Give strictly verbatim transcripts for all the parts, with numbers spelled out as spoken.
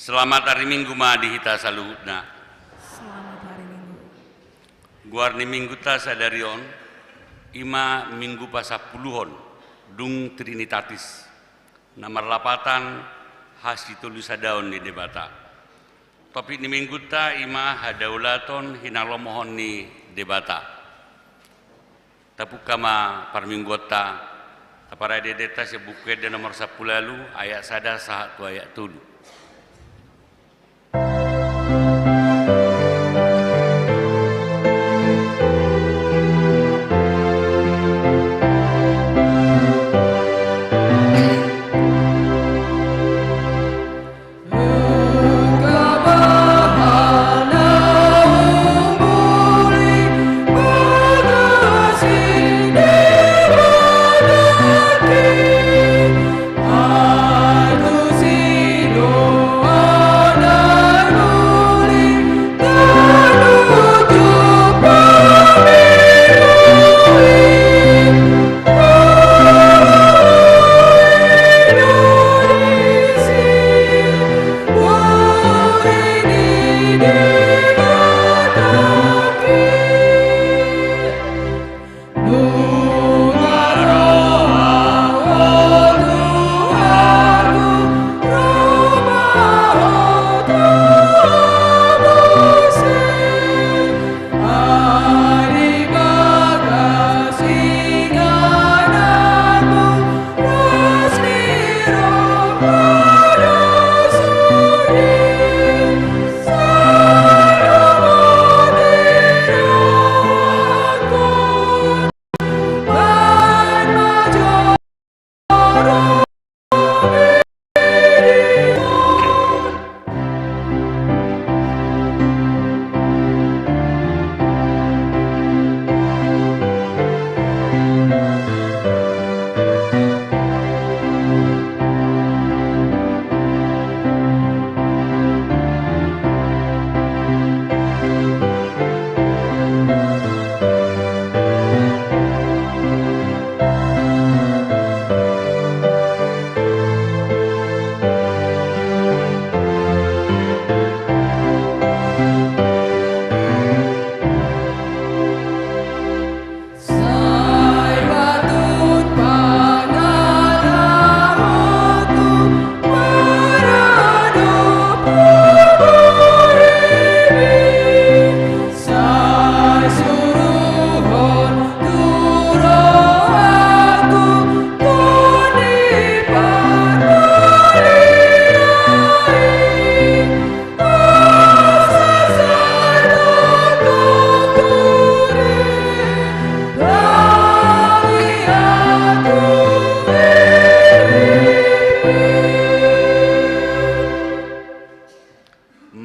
Selamat ari Minggu ma di hita saluhutna. Selamat hari Minggu. Goar ni Minggunta sadari on, i ma Minggu pasampuluhon, dung Trinitatis, na marlapatan hasitolusadaon ni Debata. Topik ni Minggunta i ma hadaulaton hinalomohon ni Debata. Tapungka ma parmingguonta, taparade deta sian Buku Ende nomor sampulu ualu, ayat sada sahat tu ayat tolu.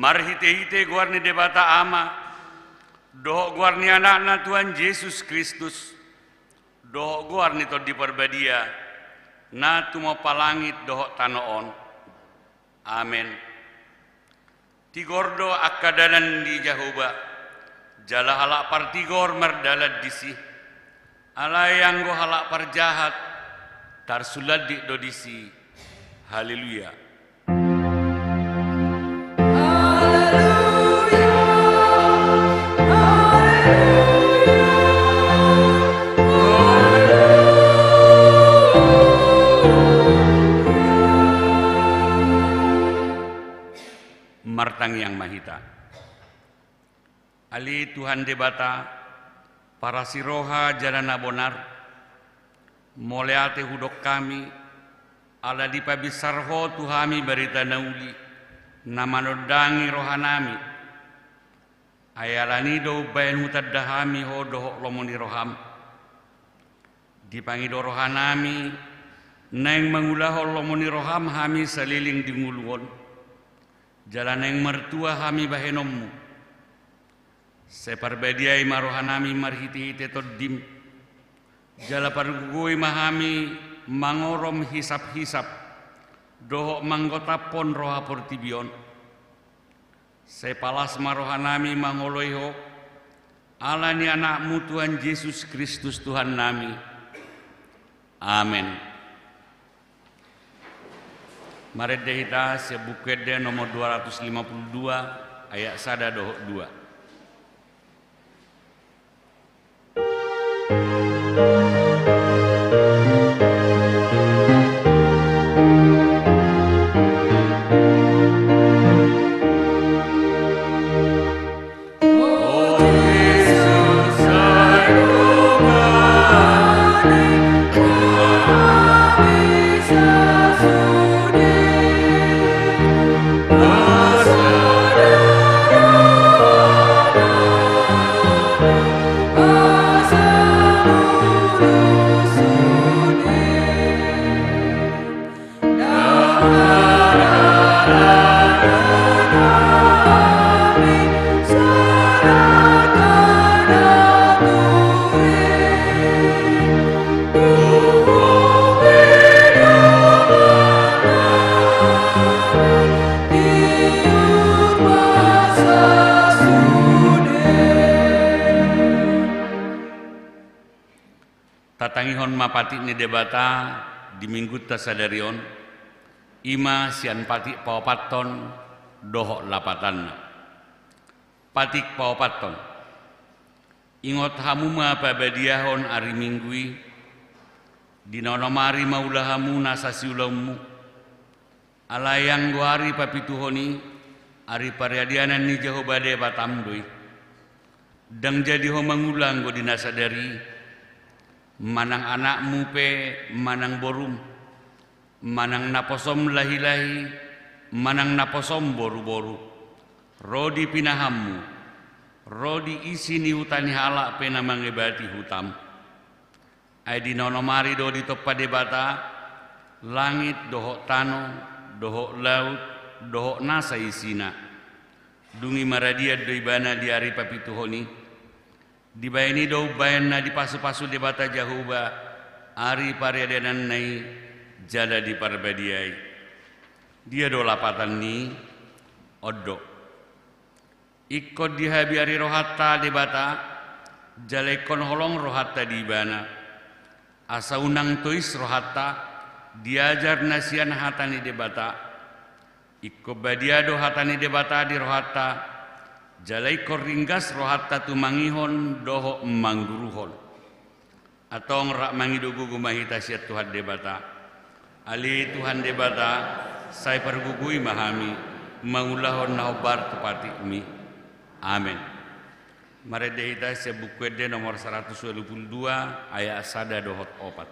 Marhitehite goar ni Debata Ama, dohot goar ni Anakna Tuhan Jesus Kristus, dohot goar ni Tondi Parbadia, na tumompa langit dohot tano on. Amen. Tigor do angka dalan ni Jahowa, jala halak partigor mardalan disi. Alai anggo halak parjahat, tarsulandik do disi. Haleluya. Haleluya. Haleluya. Haleluya. Martangiang ma hita. Ale Tuhan Debata, parasiroha jala na bonar, mauliate hudok hami, ala dipabinsar Ho tu hami barita na uli, na manondangi rohanami. Ai alani do umbahen hutanda hami Ho dohot lomo ni roham. Dipangido rohanami, naeng mangulahon lomo ni roham hami saleleng di ngolu on. Jala naeng martua hami bahenonmu. Sai parbadiai ma rohanami marhitehite Tondim. Jala pargogoi ma hami mangorom hisaphisap, dohot manggotaphon roha portibi on. Sai palas ma rohanami mangoloi Ho, ala ni Anakmu Tuhan Jesus Kristus Tuhannami. Amen. Marende hita sian Buku Ende nomor dua ratus lima puluh dua, ayat sada dohot dua. Tatangihon ma patik ni Debata di Minggunta sadari on, i ma sian patik paopathon dohot lapatanna. Patik paopathon. Ingot hamu ma pabadiahon ari Minggu i, di na onom ari ma ula hamu nasa siulaonmu. Alai anggo ari papituhon i, ari pariadeanan ni Jahowa Debatam do i. Ndang jadi ho mangula anggo di na sadari i, manang anakmu pe, manang borum, manang naposom lahilahi, manang naposom boruboru, ro di pinahanmu, ro di isi ni huta ni halak pe na mangebati hutam. Ai di na onom ari do ditompa Debata langit dohot tano, dohot laut, dohot nasa isina. Dung i maradian do Ibana di ari papituhon i. Dibahen i do umbahen na dipasupasu Debata Jahowa ari pariadeananna i jala diparbadiai. Dia do lapatan ni i? On do. Ingkon dihabiari rohanta Debata, jala ingkon holong rohanta di Ibana. Asa unang tois rohanta, diajar na sian hata ni Debata. Ingkon badia do hata ni Debata di rohanta, jala ingkon ringgas rohanta tumangihon dohot mangguruhon. Antong rap mangido gogo ma hita sian Tuhan Debata. Ale Tuhan Debata, sai pargogoi ma hami mangulahon na hombar tu patikMi. Amen. Marende hita sian Buku Ende nomor saratus ualu pulu dua, ayat sada dohot opat.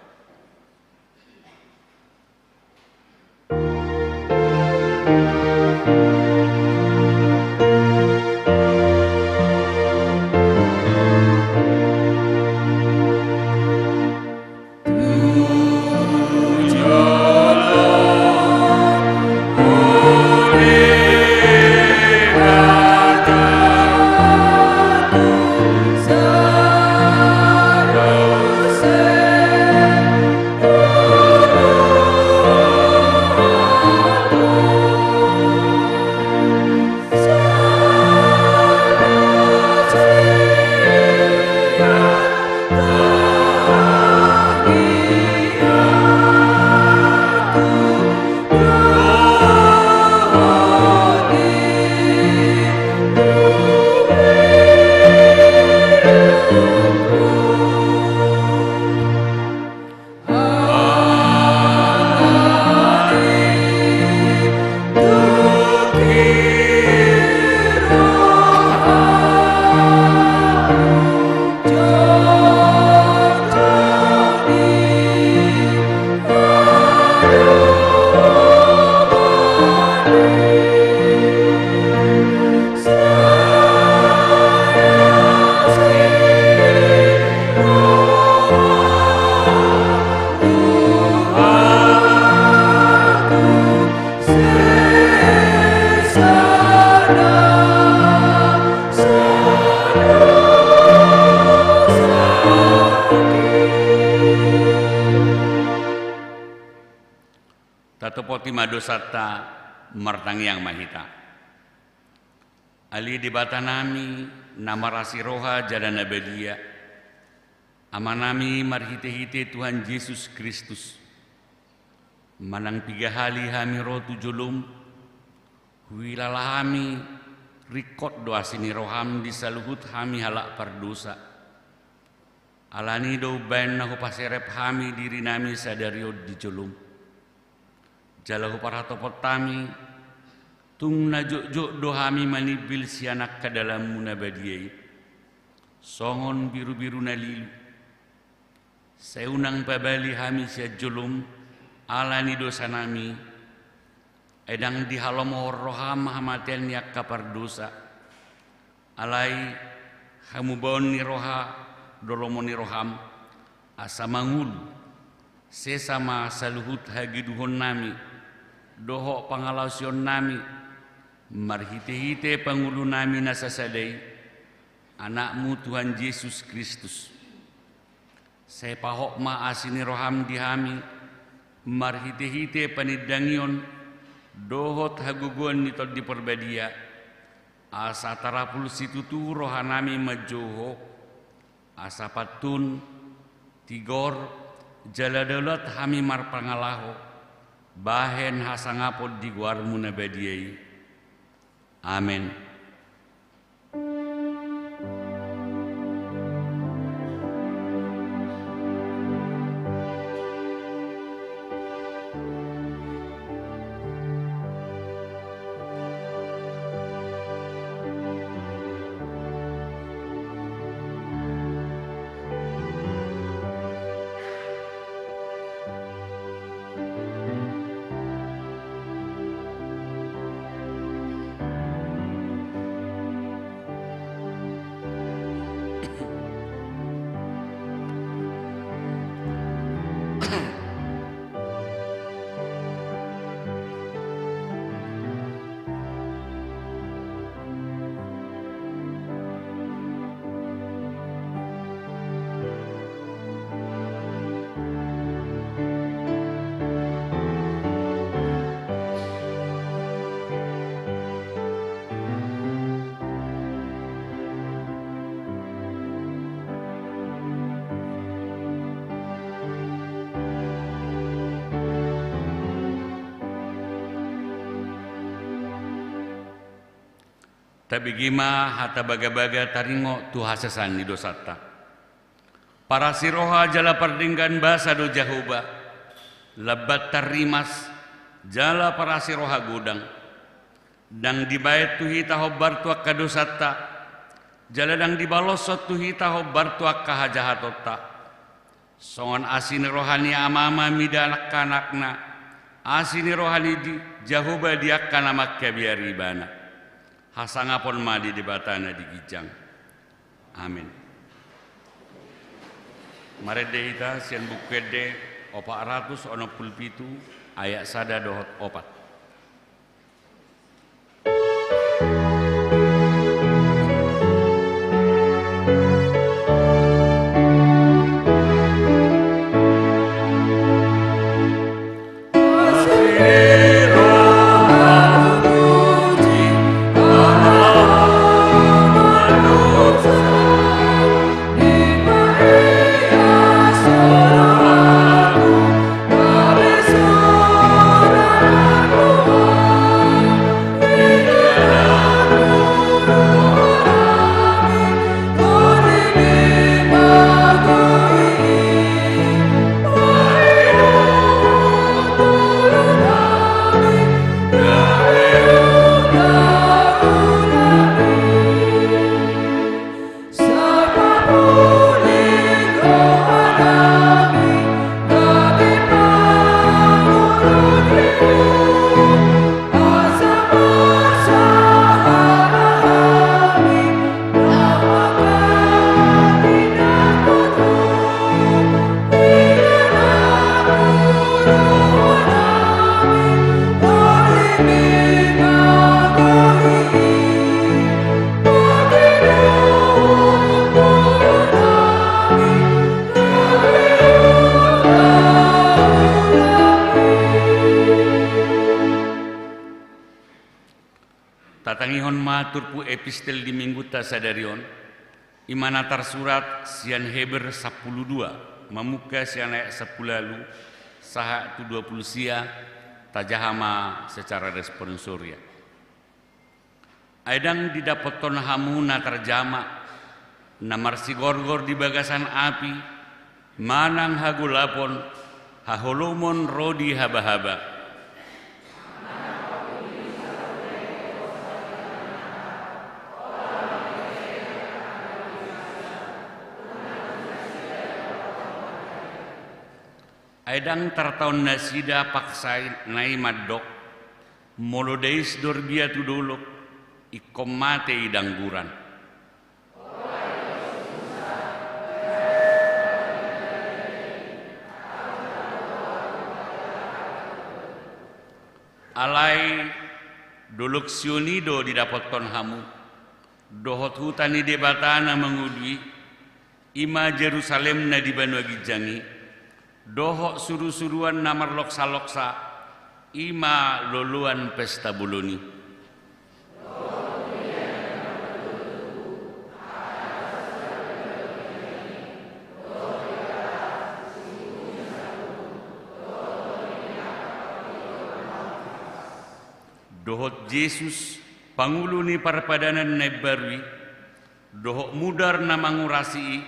Tatopoti ma dosanta, martangiang ma hita. Ale Debatanami, na marasi roha jala na badia, Amanami marhitehite Tuhan Jesus Kristus, Manang piga hali hami ro tu jolom, huilala hami ringkot do asi ni roham di saluhut hami halak pardosa. Alani do umbaen na hupaserep hami dirinami sadari on di jolom. Jala huparhatopot hami, tung na jotjot do hami manimbil sian angka dalanmu na badia i. Songon birubiru na lilu. Sai unang pabali hami sian jolom, alani dosanami, ai ndang dihalomohon roham hamatean ni angka pardosa. Alai hamubaon ni roha, do lomo ni roham, asa mangolu, sesa ma saluhut hageduhonnami, dohot pangalaosionnami, marhitehite pangolunami na sasada i, Anakmu Tuhan Jesus Kristus. Sai pahot ma asi ni roham di hami, marhitehite panindangion, dohot hagogoon ni Tondi Parbadia, asa tarapul situtu rohanami manjou Ho, asa pantun, tigor, jala daulat hami marpangalaho, bahen hasangapon di goarmu na badia i. Amen. Tabege ma hata bagabaga taringot tu hasesaan ni dosanta. Parasi roha jala pardenggan basa do Jahowa, lambat tarrimas, jala parasi roha godang. Ndang dibaen tu hita hombar tu angka dosanta, jala ndang dibaloshon tu hita hombar tu angka hajahatonta. Songon asi ni roha ni amama mida angka-anakna, asi ni roha ni di-, Jahowa di angka na mangkabiari ibana. Hasangapon ma di Debata na di ginjang. Amen. Marende hita sian Buku Ende opat ratus onom pulu pitu, ayat sada dohot opat. Tatangihon ma turpuk epistel di minggunta sadari on, i ma na tarsurat sian Heber sampulu dua, mamungka sian ayat sampulu ualu, sahat tu dua pulu sia, tajaha ma secara responsoria. Ai ndang didapothon hamu na tarjama, na marsigorgor di bagasan api, manang hagolapon, haholomon ro di habahaba. Ai ndang tartaon nasida paksa i nai mandok, molo dais dorbia tu dolok, ingkon mate i dangguran. Alai dolok Sion i do didapothon hamu, dohot huta ni Debata na mangolu i, i ma Jerusalem na di banua ginjang i, dohot surusuruan na marloksaloksa, i ma loloan pesta bolon i. Dohot Jesus, pangulu ni parpadanan na imbaru i, dohot mudar na mangurasi i,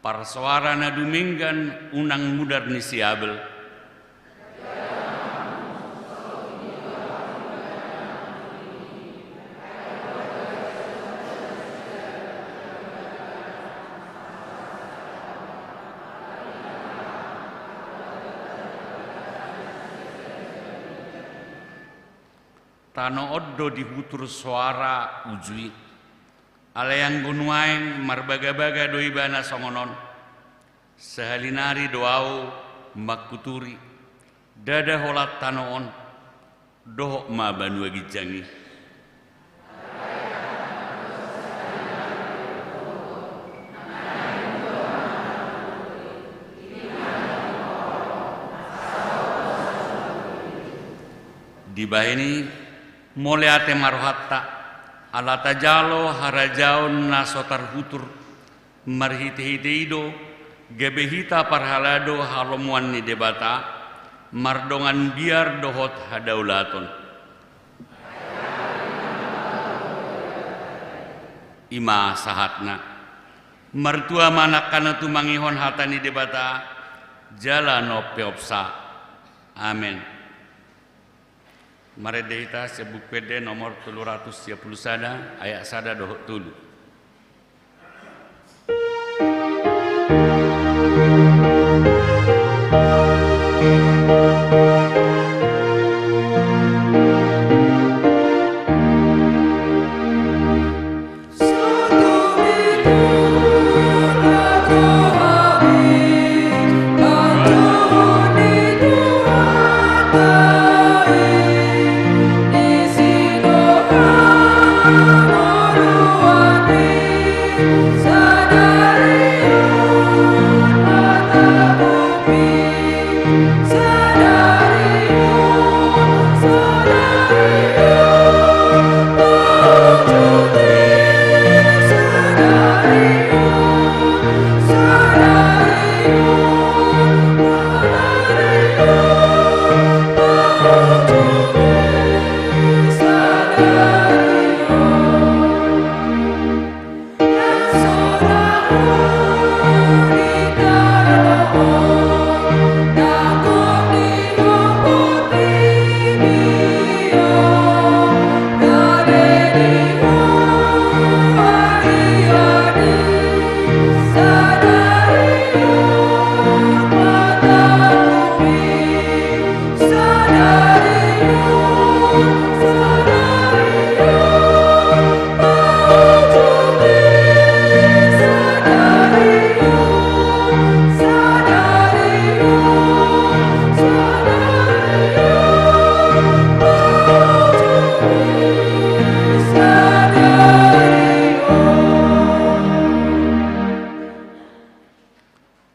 parsoara na dumenggan unang mudar ni si Abel. Tano on do dihutur soara uju i. Alai anggo nuaeng marbagabaga do ibana songon on, sahali nari do ahu mangkuturi, ndada holan tano on, dohot ma banua ginjang i. Dibahen i, mauliate ma rohanta, ala tajalo harajaon na so tarhutur, marhitehite i do, gabe hita parhalado halomoan ni Debata, mardongan biar dohot hadaulaton. I ma sahatna. Martua ma nangkaning tumangihon hata ni Debata, jala na umpeopsa. Amen. Marende hita sian Buku Ende nomor tolu ratus sia pulu sada, ayat sada dohot tolu.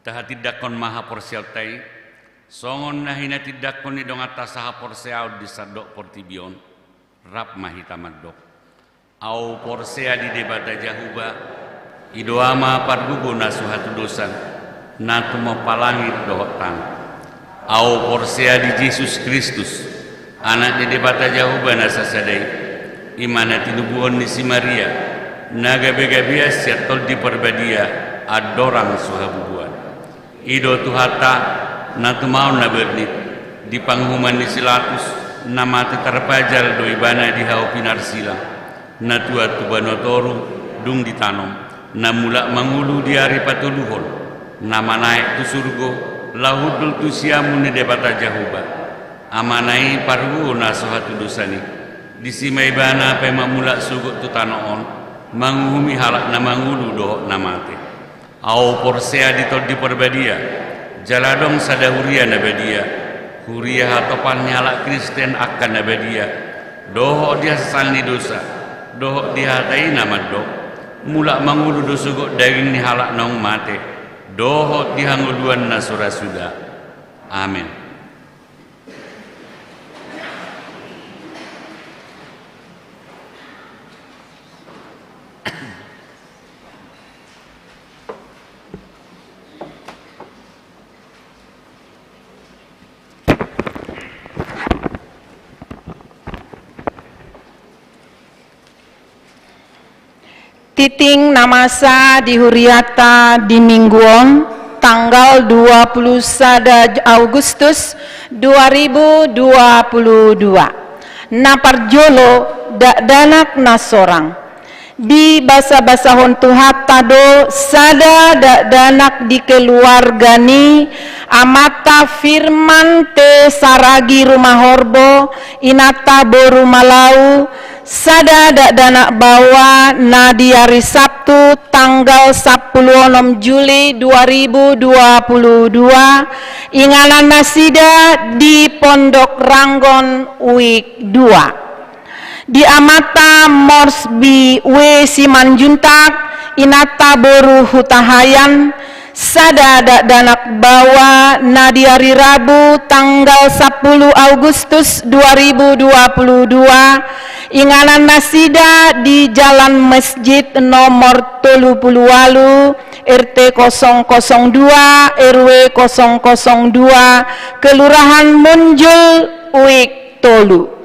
Tahatindangkon ma haporseaonta i, songon na hinatindangkon ni donganta sahaporseaon di sandok portibi on, rap ma hita mandok. Ahu porsea di Debata Jahowa, i do Ama pargogo na so hatudosan, na tumompa langit dohot tano. Ahu porsea di Jesus Kristus, Anak ni Debata Jahowa na sasada i, i ma na tinubuhon ni si Maria, na gabe gabean sian Tondi Parbadia andorang so habubuhan. I do Tuhanta, na tumaon na bernit, di panguhuman ni si Latus, na mate tarpajal do ibana di hau pinarsilang, na tuat tu banua toru, dung ditanom, na mulak mangolu di ari patoluhon, na manaek tu surgo, laho hundul tu siamun ni Debata Jahowa, Amana i parguo na so hatudosan i. Disi ma ibana paima mulak sogot tu tano on, manguhumi halak na mangolu dohot na mate. Ahu porsea di Tondi Parbadia, jala adong sada huria na badia, huria hatopan ni halak Kristen angka na badia, dohot di hasesaan ni dosa, dohot di hata i na mandok, mulak mangolu do sogot daging ni halak naung mate, dohot di hangoluan na so ra suda. Amen. Titik na masa di huriata di minggu on, tanggal dua puluh sada Agustus dua ribu dua puluh dua. Na parjolo, dakdanak na sorang. Dibasabasahon Tuhanta do sada dakdanak di keluarga ni amanta Firman T Saragi Rumahorbo, inanta boru Malau, sada dakdanak baoa na di ari Sabtu tanggal sampulu onom Juli dua ribu dua puluh dua, inganan nasida di Pondok Ranggon Wijk dua. Di amanta Morsbi W Simanjuntak, inanta boru Hutahaean, sada dakdanak baoa na di ari Rabu tanggal sampulu Agustus dua ribu dua puluh dua, inganan nasida di Jalan Masjid nomor tolu pulu ualu, R T kosong kosong dua, R W kosong kosong dua, Kelurahan Munjul, Wijk tolu.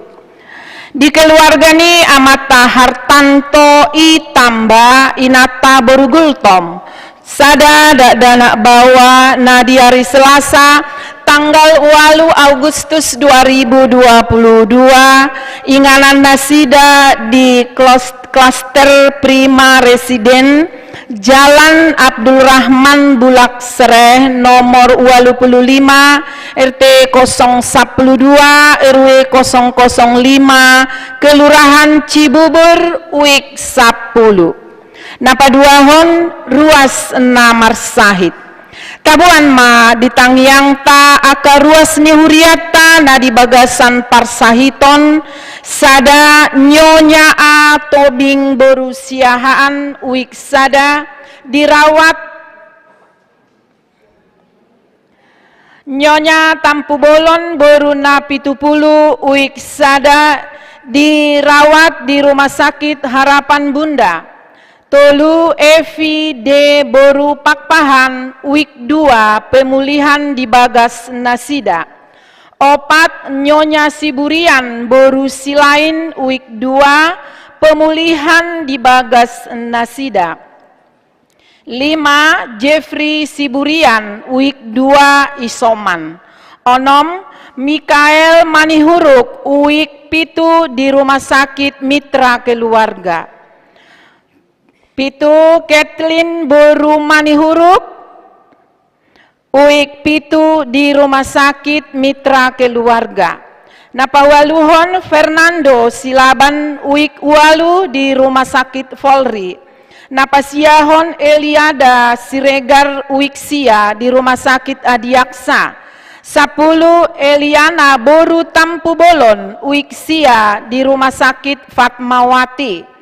Di keluarga ni amanta Hartanto I Tamba, inanta boru Gultom, sada dakdanak baoa na di ari Selasa tanggal ualu Agustus dua ribu dua puluh dua, inganan nasida di klos-, klaster Prima Residen, Jalan Abdul Rahman Bulak Sereh nomor ualu pulu lima, R T kosong sampulu dua, R W kosong kosong lima, Kelurahan Cibubur, Wijk sampulu. Na paduahon, ruas na marsahit. Taboan ma di tangiangta angka ruas ni hurianta na di bagasan parsahiton, sada Nyonya A Tobing boru Siahaan, Wijk sada, dirawat. Nyonya Tampubolon boru na pitu pulu, Wijk sada, dirawat di Rumah Sakit Harapan Bunda. Tolu, Evi D boru Pakpahan, Wijk dua, pemulihan di bagas nasida. Opat, Nyonya Siburian boru Silain, Wijk dua, pemulihan di bagas nasida. Lima, Jeffrey Siburian, Wijk dua, isoman. Onom, Mikael Manihuruk, Wijk pitu, di Rumah Sakit Mitra Keluarga. Pitu, Kathleen boru Manihuruk, Wijk pitu, di Rumah Sakit Mitra Keluarga. Na paualuhon, Fernando Silaban, Wijk ualu, di Rumah Sakit Polri. Na pasiahon, Eliada Siregar, Wijk sia, di Rumah Sakit Adiaksa. Sampulu, Eliana boru Tampubolon, Wijk sia, di Rumah Sakit Fatmawati.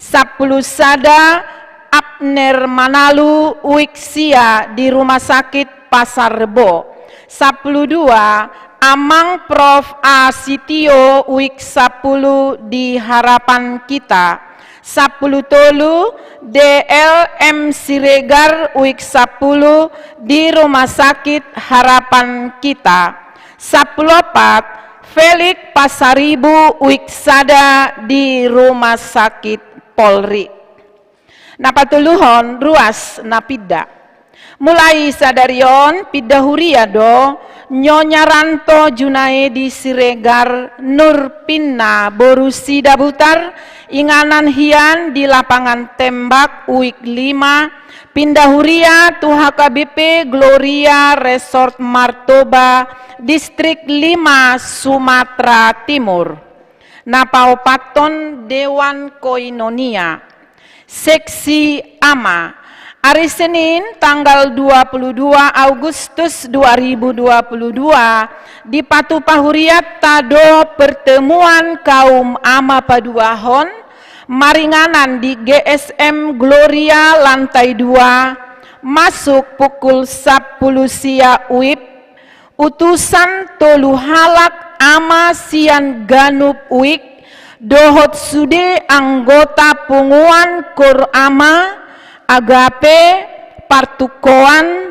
Sampulu sada, Abner Manalu, Wijk sia, di Rumah Sakit Pasar Rebo. Sampulu dua, Amang Prof A Sitio, Wijk sampulu, di Harapan Kita. Sampulu tolu, D L M Siregar, Wijk sampulu, di Rumah Sakit Harapan Kita. Sampulu opat, Felix Pasaribu, uik sada di Rumah Sakit Polri. Na patoluhon, ruas na pinda. Mulai sadari on pinda huria do Nyonya Ranto Junaedi Siregar Nurpinna boru Sidabutar, inganan hian di Lapangan Tembak, uik lima, pinda huria tu H K B P Gloria Resort Martoba, Distrik lima, Sumatera Timur. Na paopathon, Dewan Koinonia. Seksi Ama. Ari Senin tanggal dua puluh dua Agustus dua ribu dua puluh dua, dipatupa hurianta do pertemuan kaum ama paduahon, maringanan di G S M Gloria lantai dua, masuk pukul sampulu sia uip, utusan tolu halak ama sian ganup uik, dohot sude anggota punguan Kor Ama, Agape, Partungkoan,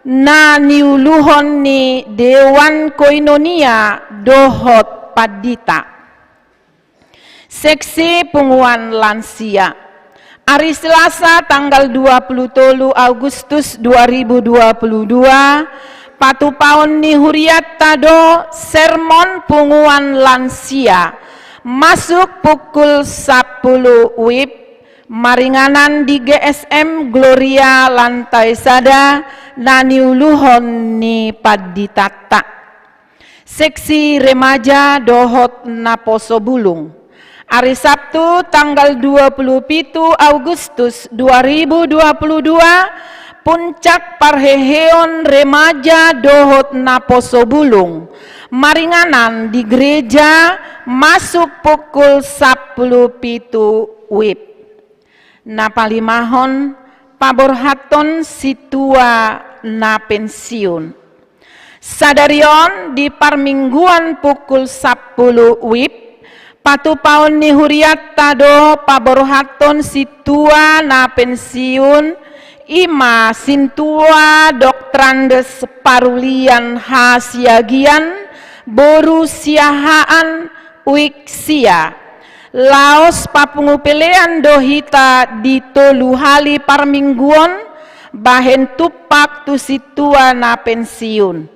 na niuluhon ni Dewan Koinonia dohot pandita. Seksi punguan lansia. Ari Selasa tanggal dua puluh tolu Agustus dua ribu dua puluh dua, patupaon ni hurianta do sermon punguan lansia, masuk pukul sampulu uip, maringanan di G S M Gloria lantai sada, na niuluhon ni panditanta. Seksi remaja dohot naposo bulung. Ari Sabtu tanggal dua puluh pitu Agustus dua ribu dua puluh dua, puncak parheheon remaja dohot naposo bulung, maringanan di gereja, masuk pukul sampulu pitu uip. Na palimahon, paborhathon sintua na pensiun. Sadari on di parmingguan pukul sampulu uip, patupaon ni hurianta do paborhathon sintua na pensiun, i ma sintua Doktrandes Parulian H Siagian, boru Siahaan, uik sia. Laos papungu pelean do hita di tolu hali parmingguon, bahen tumpak tu sintua na pensiun.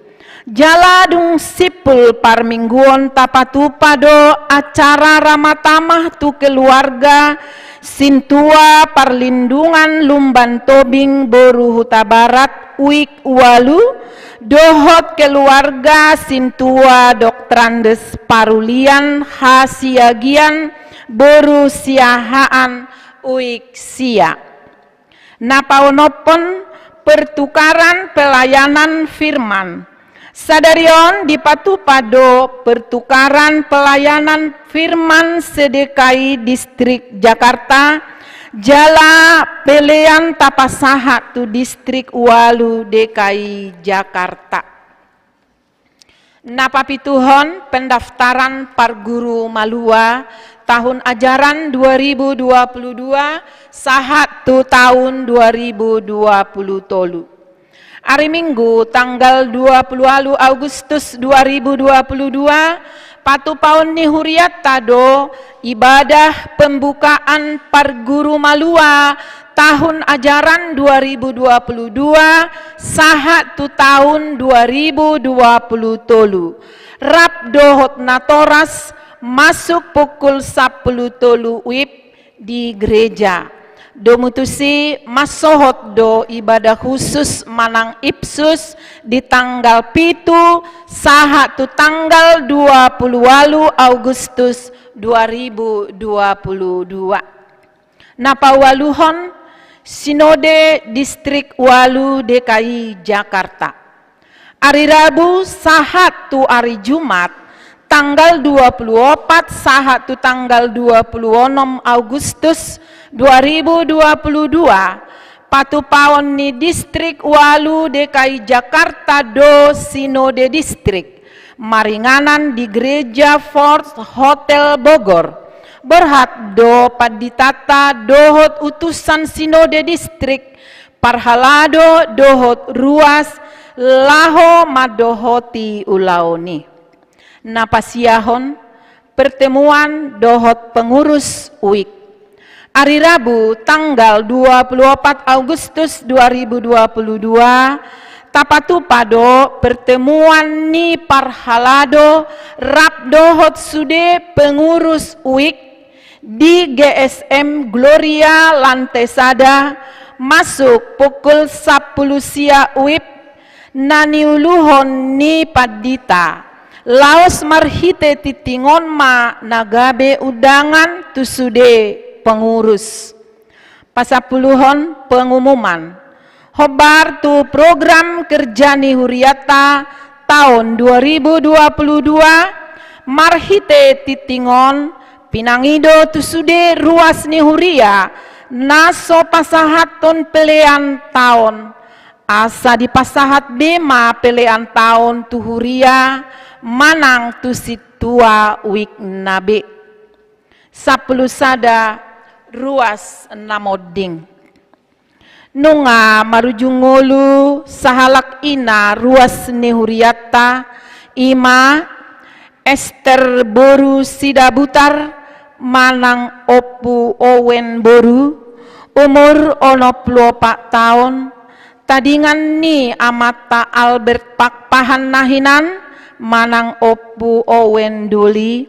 Jala dung simpul parmingguon tapatupa do acara ramah tamah tu keluarga sintua Parlindungan Lumban Tobing boru Hutabarat, uik ualu, dohot keluarga sintua Doktrandes Parulian H Siagian boru Siahaan, uik sia. Na paonomhon, pertukaran pelayanan firman. Sadari on dipatupa do pertukaran pelayanan firman se-D K I Distrik Jakarta, jala pelean tapasahat tu Distrik ualu D K I Jakarta. Na papituhon, pendaftaran parguru malua tahun ajaran dua ribu dua puluh dua sahat tu tahun dua ribu dua puluh tolu. Ari Minggu tanggal dua puluh ualu Agustus dua ribu dua puluh dua, patupaon ni hurianta do ibadah pembukaan parguru malua tahun ajaran dua ribu dua puluh dua sahat tu tahun dua ribu dua puluh tolu. Rap dohot natoras masuk pukul sampulu tolu wib di gereja. Domu tusi mansohot do ibadah khusus manang ipsus di tanggal pitu sahat tu tanggal dua puluh ualu Agustus dua ribu dua puluh dua. Na paualuhon, Sinode Distrik ualu D K I Jakarta. Ari Rabu sahat tu ari Jumat, tanggal dua puluh opat sahat tu tanggal dua puluh onom Agustus dua ribu dua puluh dua, patupaon ni Distrik ualu D K I Jakarta do Sinode Distrik maringanan di Gereja Ford Hotel Bogor. Borhat do panditanta dohot utusan Sinode Distrik, parhalado dohot ruas Laho mandohoti ulaon i. Na pasiahon, pertemuan dohot pengurus uik. Ari Rabu tanggal dua puluh opat Agustus dua ribu dua puluh dua, tapatupa do pertemuan ni parhalado rap dohot sude pengurus uik di G S M Gloria lantai sada, masuk pukul sampulu sia WIB, na niuluhon ni pandita. Laos marhite tingting on ma na gabe undangan tu sude pengurus. Pasampuluhon, pengumuman. Hombar tu program kerja ni hurianta taon dua ribu dua puluh dua, marhite tingting on, pinangido tu sude ruas ni huria na so pasahathon pelean taon, asa dipasahat be ma pelean taon tu huria manang tu sintua uikna be. Sampulu sada, ruas na monding. Nunga marujung ngolu sahalak ina ruas ni hurianta, i ma Ester boru Sidabutar manang Ompu Owen boru, umur onom pulu opat taon, tadingan ni amanta Albert Pakpahan na hinan manang Ompu Owen Doli,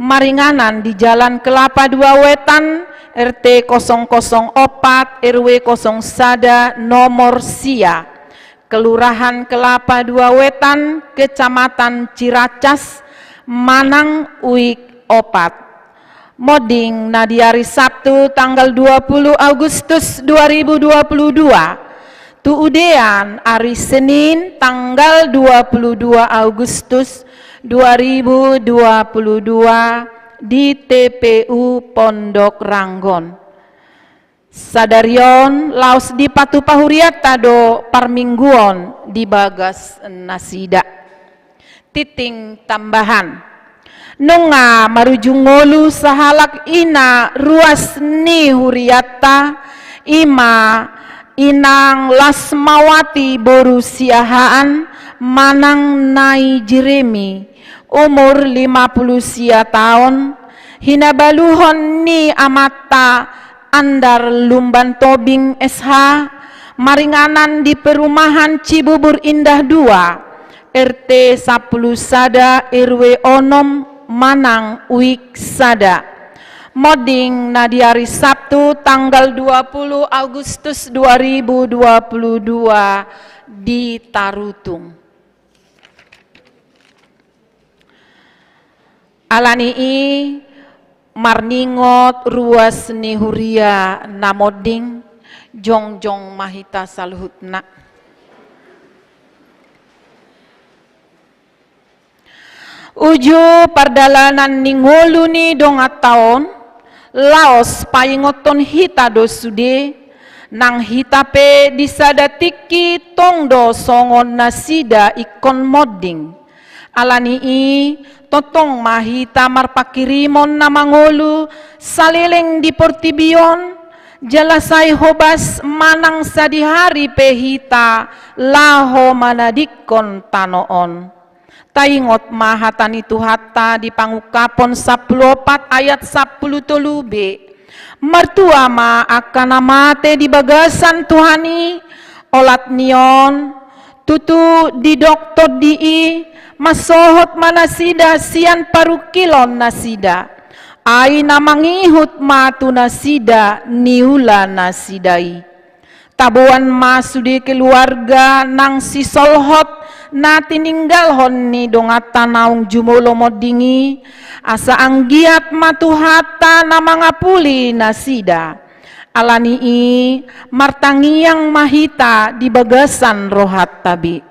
maringanan di Jalan Kelapa dua Wetan, R T kosong kosong opat, R W kosong sada, nomor sia, Kelurahan Kelapa dua Wetan, Kecamatan Ciracas, manang uik opat. Monding na di ari Sabtu tanggal dua puluh Agustus dua ribu dua puluh dua, tu udean ari Senin tanggal dua puluh dua Agustus dua ribu dua puluh dua di T P U Pondok Ranggon. Sadari on laos dipatupa hurianta do parmingguon di bagas nasida. Tingting tambahan. Nunga marujung ngolu sahalak ina ruas ni hurianta, i ma Inang Lasmawati boru Siahaan manang Nai Jeremi, umur lima pulu sia taon, hinabaluhon ni amanta Andar Lumban Tobing S H, maringanan di perumahan Cibubur Indah dua, R T sampulu sada, R W onom, manang uik sada. Monding na di ari Sabtu tanggal dua puluh Agustus dua ribu dua puluh dua di Tarutung. Alani i, marningot ruas ni huria na monding, jongjong ma hita saluhutna. Uju pardalanan ni ngolu ni donganta on, laos paingothon hita do sude, nang hita pe di sada tingki tong do songon nasida ingkon monding. Alani i, tongtong ma hita marpanghirimon na mangolu saleleng di portibi on, jala sai hobas manang sadihari pe hita laho manadingkon tano on. Taingot ma hata ni Tuhanta di Pangungkapon sampulu opat ayat sampulu tolu b. Martua ma angka na mate di bagasan Tuhan i, olat ni on, tutu didok Tondi i, mansohot ma nasida sian parungkilon nasida. Ai na mangihut ma tu nasida niula nasida i. Taboan ma sude keluarga nang sisolhot na tininggalhon ni donganta naung jumolo monding i, asa anggiat ma Tuhanta na mangapuli nasida. Alani i, martangiang ma hita di bagasan rohanta be.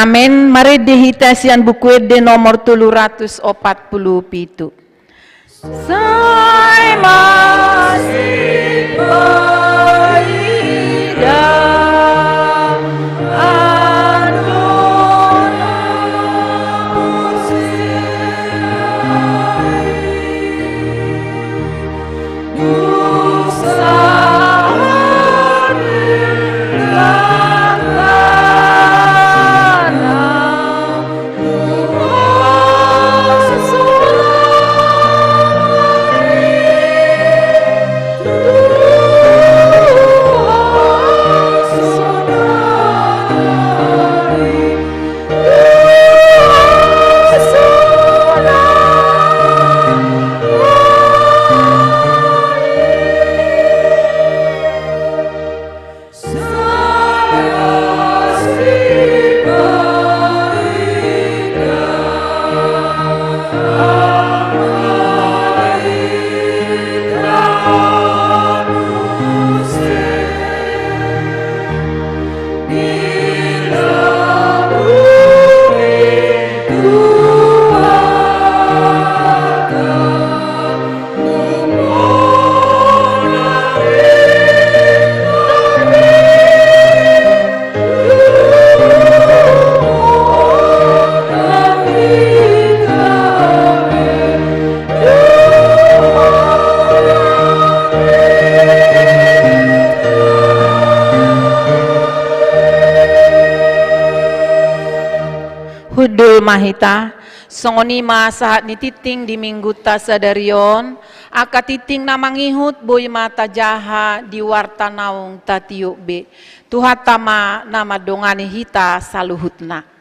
Amen. Marende hita sian Buku Ende nomor tolu ratus opat pulu pitu. Sai masipaidan anugerah-Mu. Hundul ma hita. Songon i ma sahat ni tingting di Minggunta sadari on. Angka tingting na mangihut boi ma tajaha di warta naung tatiop be. Tuhanta ma na mandongani hita saluhutna.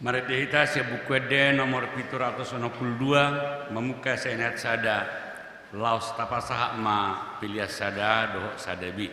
Marende hita sian Buku Ende nomor pitu ratus onom pulu dua, mamungka sian ayat sada, laos tapasahat ma pelean sada dohot sada B.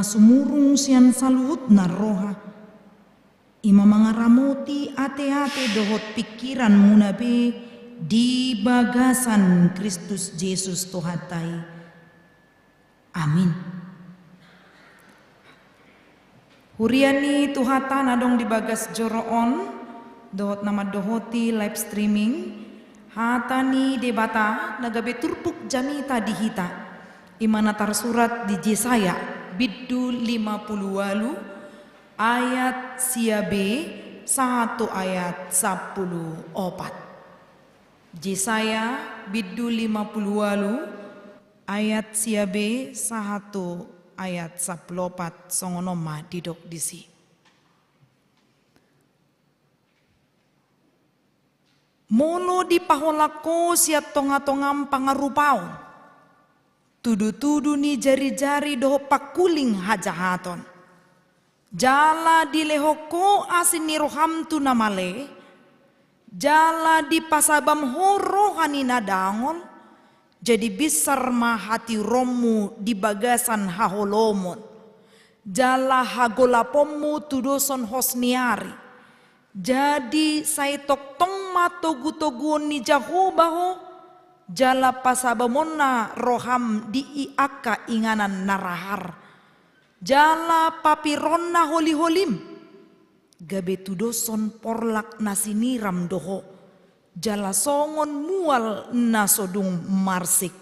sumurung sian saluhutna roha, i ma mangaramoti ateate dohot pingkiranmuna be di bagasan Kristus Jesus Tuhanta i. Amin. Huria ni Tuhanta na adong di bagas joro on dohot na mandohoti live streaming, hata ni Debata na gabe turpuk jamita di hita, i ma na tarsurat di Jesaya bindu lima pulu ualu ayat sia be sahat tu ayat sampulu opat. Jesaya bindu lima pulu ualu ayat sia be sahat tu ayat sampulu opat, songon on ma didok disi. Molo dipaholang ho sian tonga-tongam pangarupaon, tudu-tudu ni jari-jari dohot pangkuling hajahaton, jala dilehon ho asi ni roham tu na male, jala dipasabam ho roha ni na dangol, jadi binsar ma hatiuronmu di bagasan haholomon, jala hagolaponmu tudoson hos ni ari. Jadi sai tongtong ma togu-toguon ni Jahowa ho, jala pasabamonna roham di i angka inganan na rahar, jala papironna holi-holim. Gabe tudoson porlak na siniram do ho, jala songon mual na so dung marsik.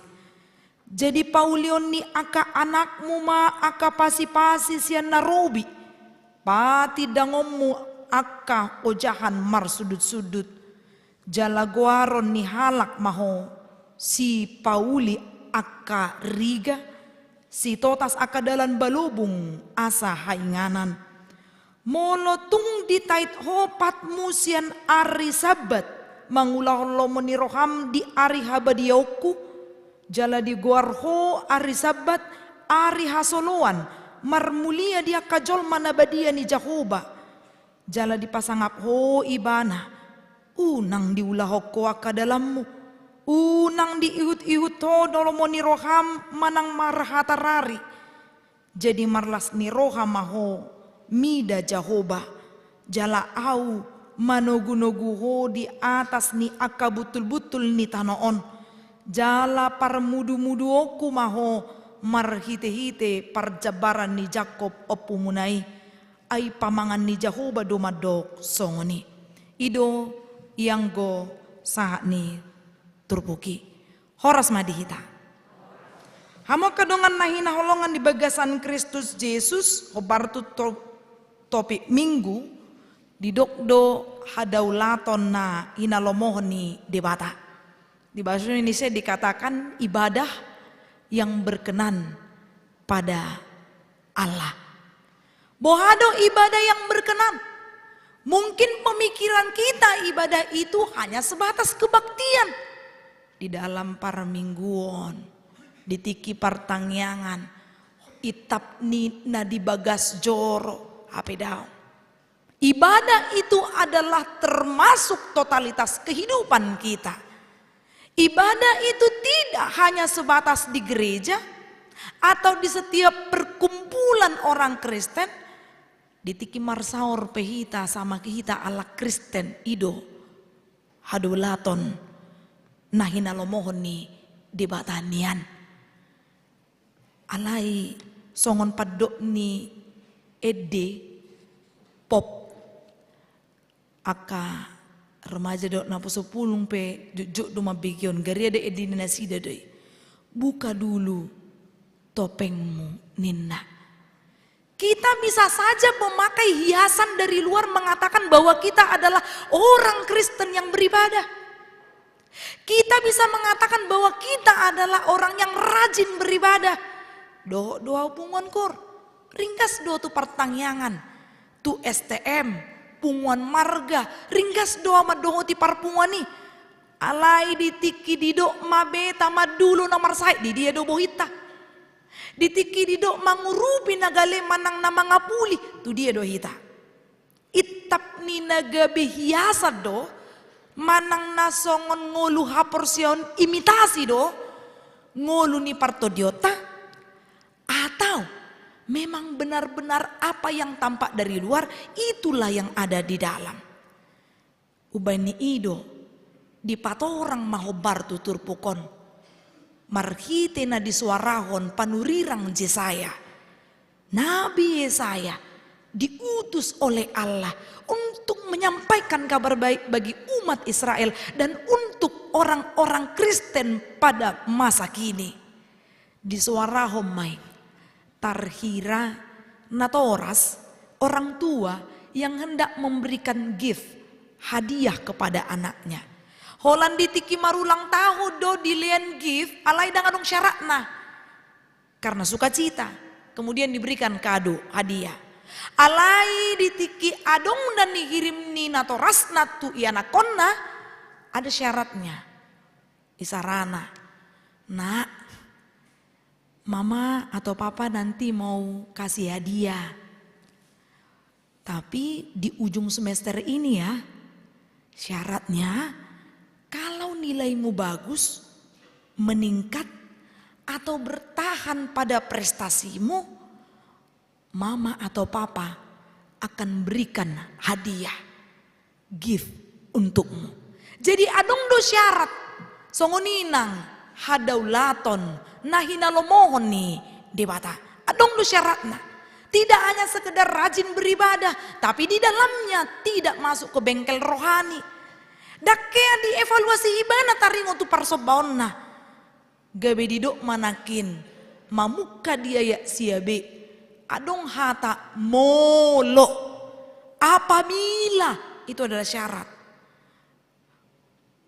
Jadi paulion ni angka anakmu ma angka pasi-pasi sian na robi, patindangonmu angka ojahan marsundut-sundut. Jala goaron ni halak ma ho sipauli angka riga, sitotas angka dalan balobung asa hainganan. Molo tung ditait ho patmu sian ari Sabat, mangulahon lomo ni roham di ari habadiaonku, jala digoar ho ari Sabat ari hasoloan, marmulia di angka jolma na badia ni Jahowa, jala dipasangap ho Ibana, unang diulahon ho angka dalanmu, unang diihut-ihut ho do lomo ni roham manang marhatarari. Jadi marlas ni roha ma ho mida Jahowa, jala Ahu manogu-nogu ho di atas ni angka buntul-buntul ni tano on, jala parmudu-muduonku ma ho marhite-hite parjambaran ni Jakkob ompumuna i. Ai pamangan ni Jahowa do mandok songon i. I do ianggo sahat ni turpuk i. Horas ma di hita. Hamu angka dongan na hinaholongan di bagasan Kristus Jesus, hombar tu to-, topik Minggu, didok do hadaulaton na hinalomohon ni Debata. Di bahasa Indonesia dikatakan ibadah yang berkenan pada Allah. Boha do ibadah yang berkenan? Mungkin pemikiran kita ibadah itu hanya sebatas kebaktian di dalam parmingguon, di tingki partangiangan, itap ni na di bagas joro, hape daong. Ibadah itu adalah termasuk totalitas kehidupan kita. Ibadah itu tidak hanya sebatas di gereja atau di setiap perkumpulan orang Kristen, di tingki marsaor pe hita sama hita halak Kristen, i do hadaulaton na hinalomohon ni Debata nian. Alai songon pandok ni ende, pop, angka remaja dohot naposo pulung pe jotjot do mambege on, gariada ende ni nasida do i. Buka dulu topengmu, ninna. Kita bisa saja memakai hiasan dari luar mengatakan bahwa kita adalah orang Kristen yang beribadah. Kita bisa mengatakan bahwa kita adalah orang yang rajin beribadah. Dohot do ahu punguan gor. Ringgas do tu partangiangan, tu S T M, punguan marga, ringgas do ahu mandohoti parpunguan i. Alai di tingki didok ma beta mandulo na marsahit, di dia do bohinta? Di tingki didok mangurupi na gale manang na mangapuli, tu dia do hita? Itap ni na gabe hiasan do, manang na songon ngolu haporseaon imitasi do, ngolu ni partondionta, atau Memang benar-benar apa yang tampak dari luar, itulah yang ada di dalam. Umbahen i do, dipatorang ma hombar tu turpuk on marhite na disoarahon panurirang Jesaya. Nabi Yesaya diutus oleh Allah untuk menyampaikan kabar baik bagi umat Israel dan untuk orang-orang Kristen pada masa kini. Disoarahon ma i, tarhira natoras orang tua yang hendak memberikan gift, hadiah kepada anaknya. Holan di tingki marulang tahun do dilean gift, alai ndang adong syaratna. Karena sukacita, kemudian diberikan kado, hadiah. Alai di tingki adong na nihirim ni natorasna tu ianakhonna, ada syaratnya. Isarana, "Nak, mama atau papa nanti mau kasih hadiah. Tapi di ujung semester ini ya, syaratnya kalau nilaimu bagus, meningkat, atau bertahan pada prestasimu, mama atau papa akan berikan hadiah, gift untukmu." Jadi adong do syarat, songon i nang hadaulaton na hinalomohon ni Debata. Adong do syaratna. Tidak hanya sekedar rajin beribadah, tapi di dalamnya tidak masuk ke bengkel rohani. Ndang hea dievaluasi ibana taringot tu parsombaonna. Gabe didok ma nangkin, mamungka di ayat sia be, adong hata molo, apabila, itu adalah syarat.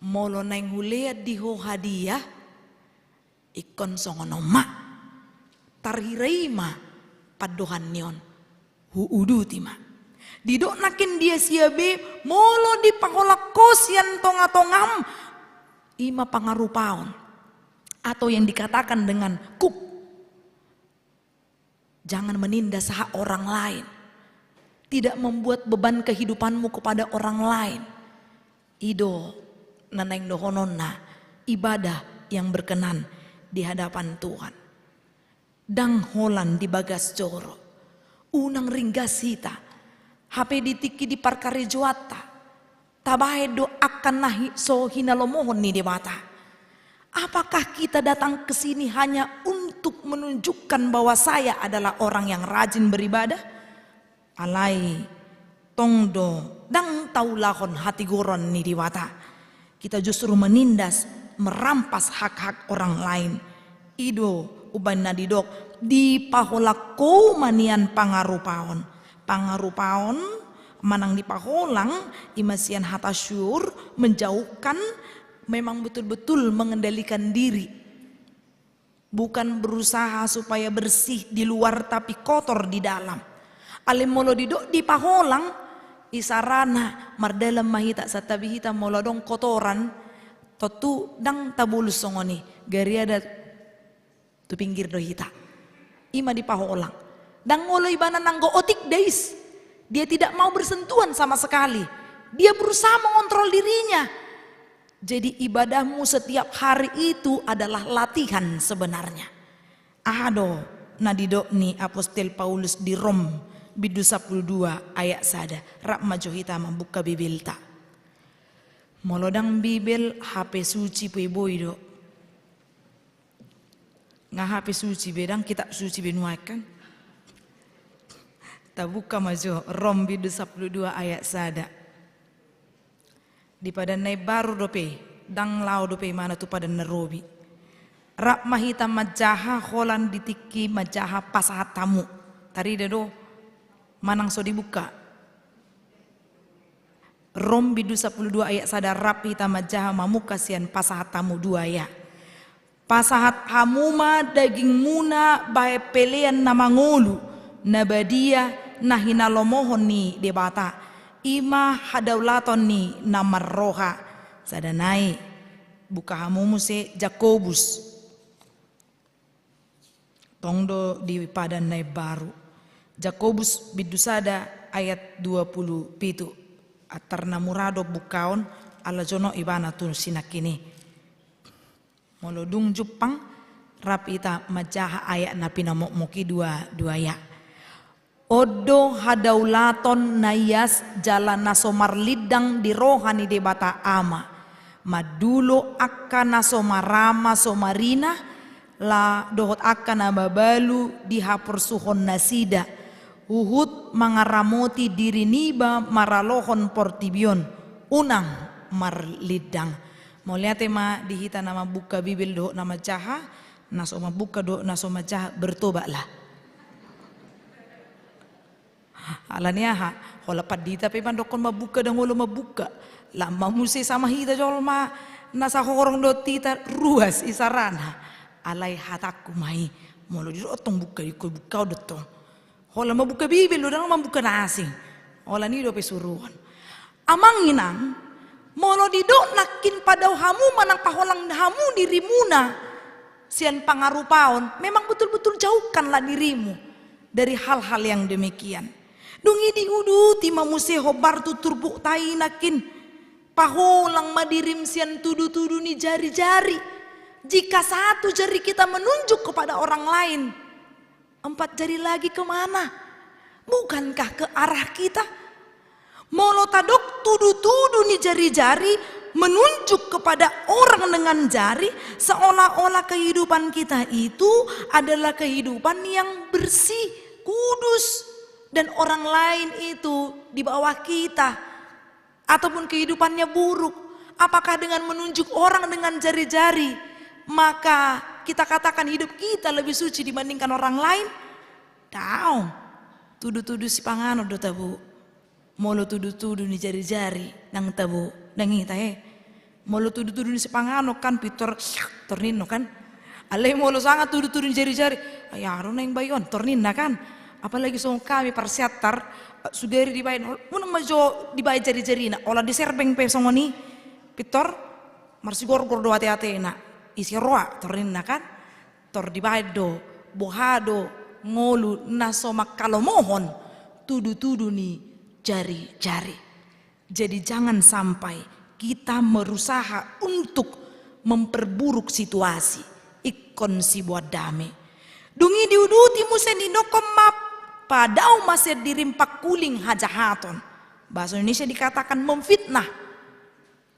Molo naeng hulean di ho hadiah, ingkon songon on ma. Tarhira i ma pandohan ni on. Huuduti ma. Didok nangkin di sia be, molo dipaholang ho sian tonga-tongam, i ma pangarupaon. Atau yang dikatakan dengan kuk. Jangan menindas hak orang lain. Tidak membuat beban kehidupanmu kepada orang lain. I do na naeng dohononna ibadah yang berkenan di hadapan Tuhan. Ndang holan di bagas joro. Unang ringgas hita. Hape di tingki di parkarejoanta, tabahen do angka na hi-, so hinalomohon ni Debata. Apakah kita datang ke sini hanya untuk menunjukkan bahwa saya adalah orang yang rajin beribadah? Alai tong do ndang taulahon hatigoron ni Debata. Kita justru menindas, merampas hak-hak orang lain. I do umbahen na didok, dipaholang ho ma nian pangarupaon. Pangarupaon manang dipaholang, i ma sian hata syur, menjauhkan, memang betul-betul mengendalikan diri. Bukan berusaha supaya bersih di luar tapi kotor di dalam. Alai molo didok dipaholang, isarana mardalan ma hita, santabi hita molo adong kotoran, tontu ndang tabolus songon i, gariada tu pinggir do hita. I ma dipaholang. Ndang olo ibana nanggo otik dais. Dia tidak mau bersentuhan sama sekali. Dia berusaha mengontrol dirinya. Jadi ibadahmu setiap hari itu adalah latihan sebenarnya. Aha do na didok ni Apostel Paulus di Rom bindu sampulu dua ayat sada. Rap ma jo hita mambuka Bibelta. Molo ndang Bibel, H P suci pe boi do. Nga H P suci be, ndang kitab suci be nuaeng kan. Tabuka ma jo Rom bindu sampulu dua ayat sada. Di Padan na Imbaru dope, ndang laho dope imana tu Padan na Robi. Rap ma hita manjaha holan di tingki manjaha pasahat hamu. Tarida do manang so dibuka? Rom bindu sampulu dua ayat sada, rap hita manjaha mamungka sian pasahat hamu dua ya. Pasahat hamu ma dagingmuna bahen pelean na mangolu, na badia, na hinalomohon ni Debata, i ma hadaulaton ni na marroha. Sada nai, buka hamu muse Jakobus. Tong do di Padan na Imbaru. Jakobus bindu sada ayat dua pulu pitu. Antar na mura do bukaon, ala jonok ibana tu sinangkin i. Molo dung jumpang, rap hita manjaha ayat na pinamokmok i dua, dua ya. On do hadaulaton na ias jala na so marlindang di roha ni Debata Ama, mandulo angka na so marama so marina, la dohot angka na mabalu di haporsuhon nasida, huhut mangaramoti diri niba maralohon portibi on, unang marlindang. Mauliate ma di hita na mambuka Bibel dohot na manjaha, na so mambuka dohot na so manjaha, bertobatlah. Alani aha? Holan pandita pe mandokkon mambuka ndang olo mambuka. Lam ma muse sama hita jolma na sahorong dohot hita ruas isarana. Alai hatangku ma i, molo didok tong buka, ingkon buka do tong. Holan mambuka Bibel do, ndang mambuka na asing. Holan i dope suruon. Amang inang, molo didok nangkin padao hamu manang paholang hamu dirimuna sian pangarupaon, memang betul-betul jauhkanlah dirimu dari hal-hal yang demikian. Dung i diuduti ma muse hombar tu turpukta i nangkin, paholang ma dirim sian tudu-tudu ni jari-jari. Jika satu jari kita menunjuk kepada orang lain, empat jari lagi ke mana? Bukankah ke arah kita? Molo tadok tudu-tudu ni jari-jari menunjuk kepada orang dengan jari, seolah-olah kehidupan kita itu adalah kehidupan yang bersih, kudus, dan orang lain itu di bawah kita, ataupun kehidupannya buruk. Apakah dengan menunjuk orang dengan jari-jari, maka kita katakan hidup kita lebih suci dibandingkan orang lain? Daong. Tudu-tudu sipanganon do tabo. Molo tudu-tudu ni jari-jari, ndang tabo, ndang hita, he. Molo tudu-tudu ni sipanganon kan, pintor, tor ninna kan. Alai molo sanga tudu-tudu ni jari-jari, ai aha do naeng bayo on, tor ninna kan. Apalagi songon hami parsiantar, eh, sugari dibaen, unang ma jo dibaen jari-jarina, holan diserbeng pe songon i, pintor, marsigorgor do ate-atena, ise roa, tor ninna kan. Tor dibaen do, boha do ngolu na so mangkalomohon tudu-tudu ni jari-jari. Jadi jangan sampai kita merusaha untuk memperburuk situasi. Ingkon siboan dame. Dung i diuduti muse, didokkon ma, padao ma sian dirim pangkuling hajahaton. Bahasa Indonesia dikatakan memfitnah.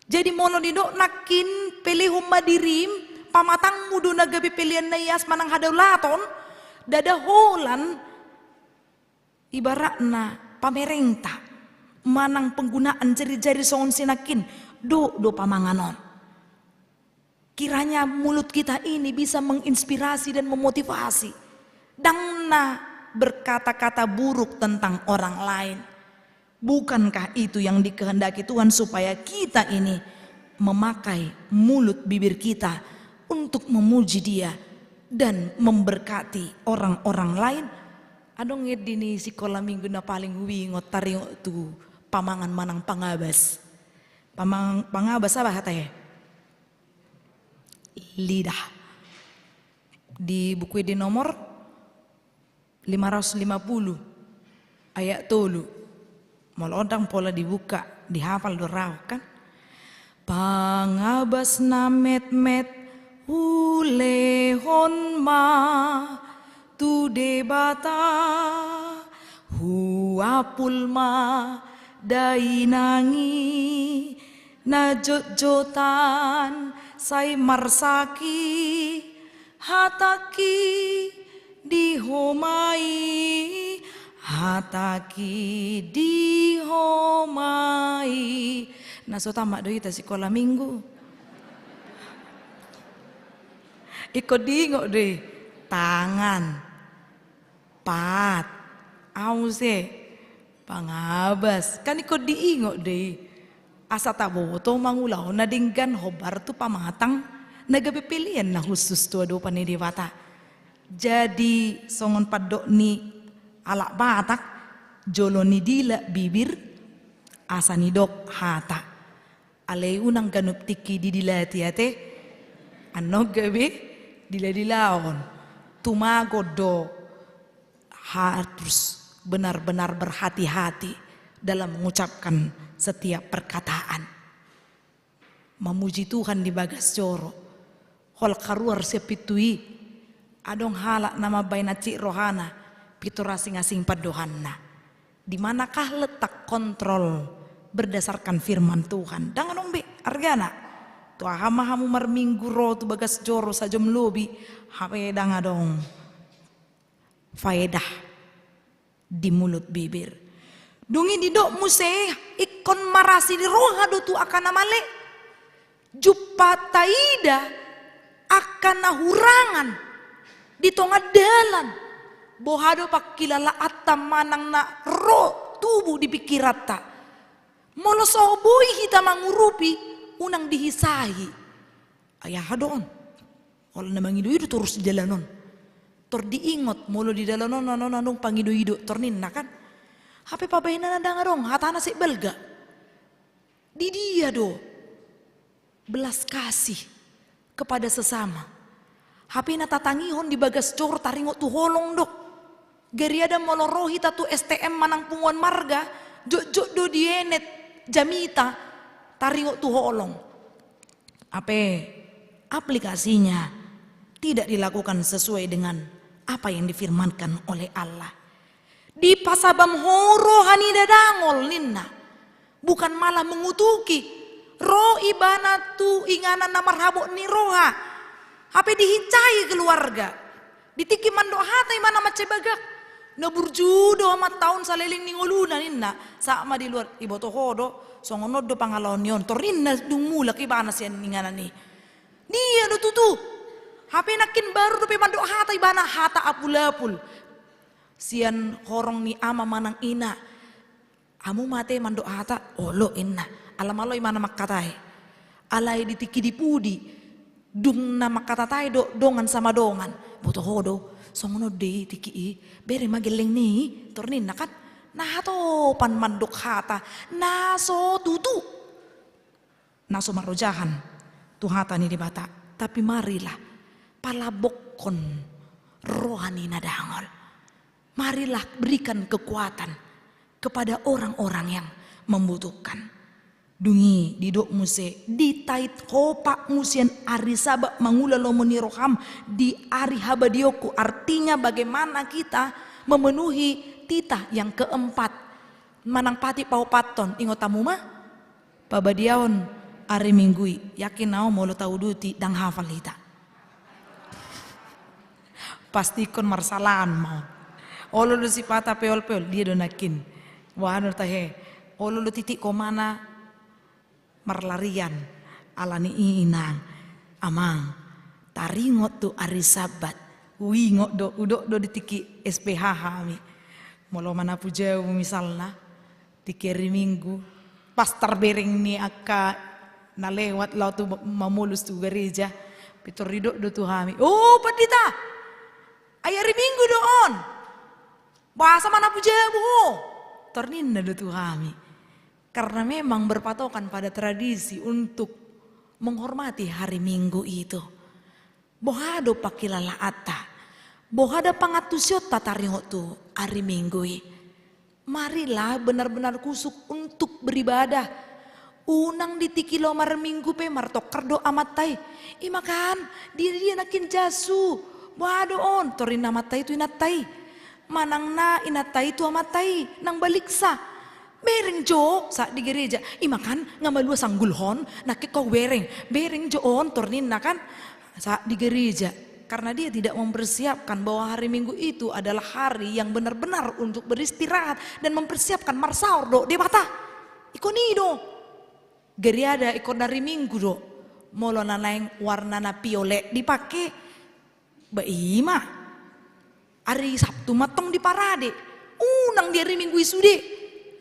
Jadi molo didok nangkin pelehon ma dirim, pamatangmu do na gabe pelean na ias manang hadaulaton, ndada holan ibaratna pamerengta manang penggunaan jari-jari songon si nangkin, dohot do pamangan on. Kiranya mulut kita ini bisa menginspirasi dan memotivasi. Ndang na berkata-kata buruk tentang orang lain. Bukankah itu yang dikehendaki Tuhan, supaya kita ini memakai mulut bibir kita untuk memuji Dia dan memberkati orang-orang lain? Adong ende ni sikola minggu na paling huingot, taringot tu pamangan manang pangabas. Pamangan, pangabas aha hata, he? Lidah. Di buku ende nomor lima ratus lima puluh, ayat tolu. Molo on ndang pola dibuka, dihapal do rau kan. Pangabas na metmet hulehon ma tu Debata, huapul ma dainang i, na jotjotan sai marsaki, hatangki di ho ma i, hatangki di ho ma i. Na so tamat do hita sikola minggu. Ingkon diingot do i, tangan, pat, aha muse, pangabas. Kan ingkon diingot do i. Asa taboto mangulahon na denggan hombar tu pamatang na gabe pelean na hushus tu adopan ni Debata. Jadi songon pandok ni halak Batak, jolo nidila bibir asa nidok hata. Alai unang ganup tingki didilati ate, annon gabe diladilaon. Tumagon do, harus benar-benar berhati-hati dalam mengucapkan setiap perkataan. Mamuji Tuhan di bagas joro. Holan haruar sian pintu i, adong halak na mambaen ancit rohana, Pintor asing-asing pandohanna. Di manakah letak kontrol berdasarkan firman Tuhan? Ndang adong be argana. Tu aha ma hamu marminggu ro tu bagas joro sajom lobi, hape ndang adong faedah di mulut bibir. Dung i didok muse, ingkon marasi ni roha do tu angka na male. Jumpang taida angka na hurangan di tonga dalan. Boha do pangkilalaanta manang na ro tubu di pingkiranta? Molo so boi hita mangurupi, unang dihisahi. Ai aha do on? Olo na mangido-ido torus di dalan on. Tor diingot, molo di dalan on, on, on, on, pangido-ido, tor ninna kan. Hape pabaenanna ndang adong, hatana sek balga. Di dia do belas kasih kepada sesama? Hape na tatangihon di bagas joro taringot tu holong do. Gariada molo ro hita tu S T M manang punguan marga, jotjot do dienet jamita taringot tu holong. Hape aplikasinya tidak dilakukan sesuai dengan apa yang difirmankan oleh Allah. Dipasabam ho roha ni na dangol ninna. Bukan malah mengutuki. Ro ibana tu inganan na marhabot ni roha. Hape dihinsai keluarga. Di tingki mandok hata ibana mansai bagak. Na burju do amanta on saleleng ni ngoluna ninna. Sahat ma di luar, iboto ho do, songon on do pangalaon ni on. Tor ninna dung mulak ibana sian inganan i. Dia do tutu. Hape nangkin baru dope mandok hata ibana, hata apul-apul. Sian horong ni ama manang ina. Hamu ma ate mandok hata, olo inna. Ala malo imana mangkatai. Alai di tingki di pudi. Dung na mangkatatai do, dongan sama dongan. Boto ho do, songon on do i tingki i. Bere ma gelleng ni i, tor ninna kan. Na hatopan mandok hata. Na so tutu. Na so marojahan tu hata ni Debata, tapi marilah palabokkon roha ni na dangol. Marilah berikan kekuatan kepada orang-orang yang membutuhkan. Dung i didok muse, ditait ho patmu sian ari Sabat mangula lomo ni roham di ari habadiaonku, artinya bagaimana kita memenuhi titah yang keempat. Manang patik paopathon, ingot hamu ma. Pabadiaon ari Minggu i, yakin au molo tauduti ndang hafal hita. Pasti ingkon marsalaan ma. Olo do sipata peol-peol, dia do nangkin. Wah, anu tahe. Olo do titik komana marlarian. Ala ni i inang, amang, taringot tu ari Sabat. Huingot do, hudok do di tingki S P H hami. Molo manapu jabu misalna, tingki ari Minggu, pas tarbereng ni angka na lewat laho tu mamolus tu gareja, pintor didok do tu hami, "O pandita, ai ari Minggu do on. Boasa manapu jabu ho?" Tor ninna do tu hami. Karena memang berpatokan pada tradisi untuk menghormati hari Minggu itu. Boha do pangkilalaanta? Boha do pangantusionta taringot tu ari Minggu i? Marilah benar-benar khusyuk untuk beribadah. Unang di tingki lomo ari Minggu pe martongkar do amanta i. Ima kan, dia, dia nangkin jasu. Boha do on, tor ninna amanta i tu inanta i. Manang na inanta i tu amanta i, nang baliksa. Bereng jo, sahat di gareja. Ima kan, nga malua sanggulhon, nangkin ho hubereng. Bereng jo on, tor ninna kan. Sahat di gareja. Karena dia tidak mempersiapkan bahwa hari Minggu itu adalah hari yang benar-benar untuk beristirahat dan mempersiapkan marsaor dohot Debata. Ingkon i do. Gariada ingkon ari Minggu do. Molo na naeng warnana piolet dipake. Ba ima. Ari Sabtu ma tong diparade. Unang di ari Minggu i sude.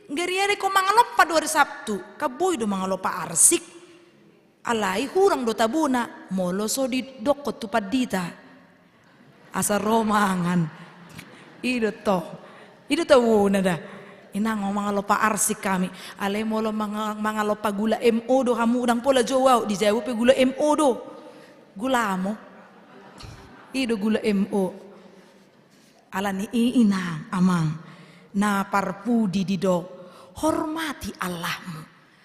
Gariada ingkon mangalompa do ari Sabtu. Kan boi do mangalompa arsik. Alai hurang do tabona. Molo so didokkon tu pandita. Asa ro mangan. I do tong. I do tabona da. Inang, mangalompa arsik hami. Alai molo manga-, mangalompa gula M O do hamu, ndang pola jou au, di jabu pe gula M O do. Gulamo. I do gula M O. Ala ni i inang, amang, na parpudi didok, hormati Allahmu,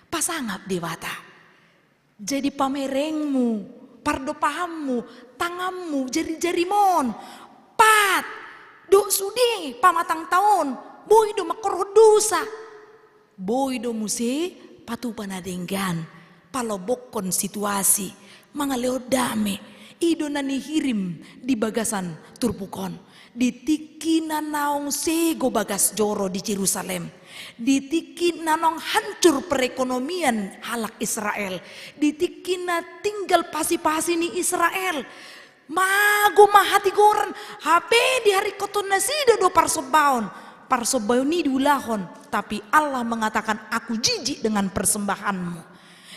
pasangap Debata. Jadi pamerengmu, pardopahanmu, tanganmu, jari-jarimon, pat, Dohot sude pamatangta on, boi do mangkorhon dosa. Boi do muse patupa na denggan, palobokkon situasi, mangalehon dame. I do na nihirim di bagasan turpuk on. Di tingki na naung sego bagas joro di Jerusalem, di tingki na naung hancur perekonomian halak Israel, di tingki na tinggal pasi-pasi ni Israel, mago ma hatigoran. Hape di haringkothon nasida do parsombaon, parsombaon i diulahon, tapi Allah mengatakan, "Aku jijik dengan persembahanmu."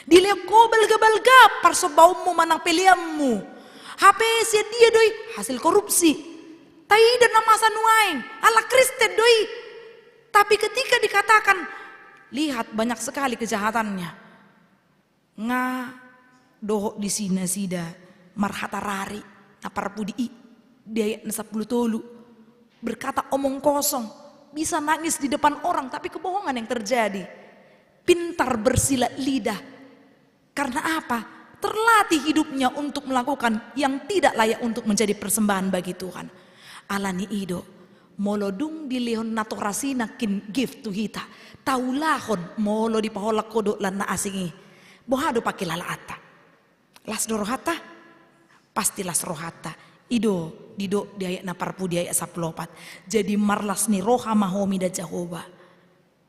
Dilehon ho balga-balga parsombaonmu manang peleanmu. Hape sian dia do i? Hasil korupsi. Taida na masa nuaeng, ala Kristen do i. Tapi ketika dikatakan, "Lihat, banyak sekali kejahatannya," nga dohot disi nasida marhatarari na parpudi i, di ayat na sampulu tolu. Berkata omong kosong, bisa nangis di depan orang, tapi kebohongan yang terjadi. Pintar bersilat lidah. Karena apa? Terlatih hidupnya untuk melakukan yang tidak layak untuk menjadi persembahan bagi Tuhan. Alani i do, molo dung dilehon natoras i nangkin gift tu hita, taulahon molo dipaholang ho dohot lan na asing i. Boha do pangkilalaanta? Las do rohanta? Pasti las rohanta. I do didok di ayat na parpudi, ayat sampulu opat. Jadi marlas ni roha ma ho mida Jahowa.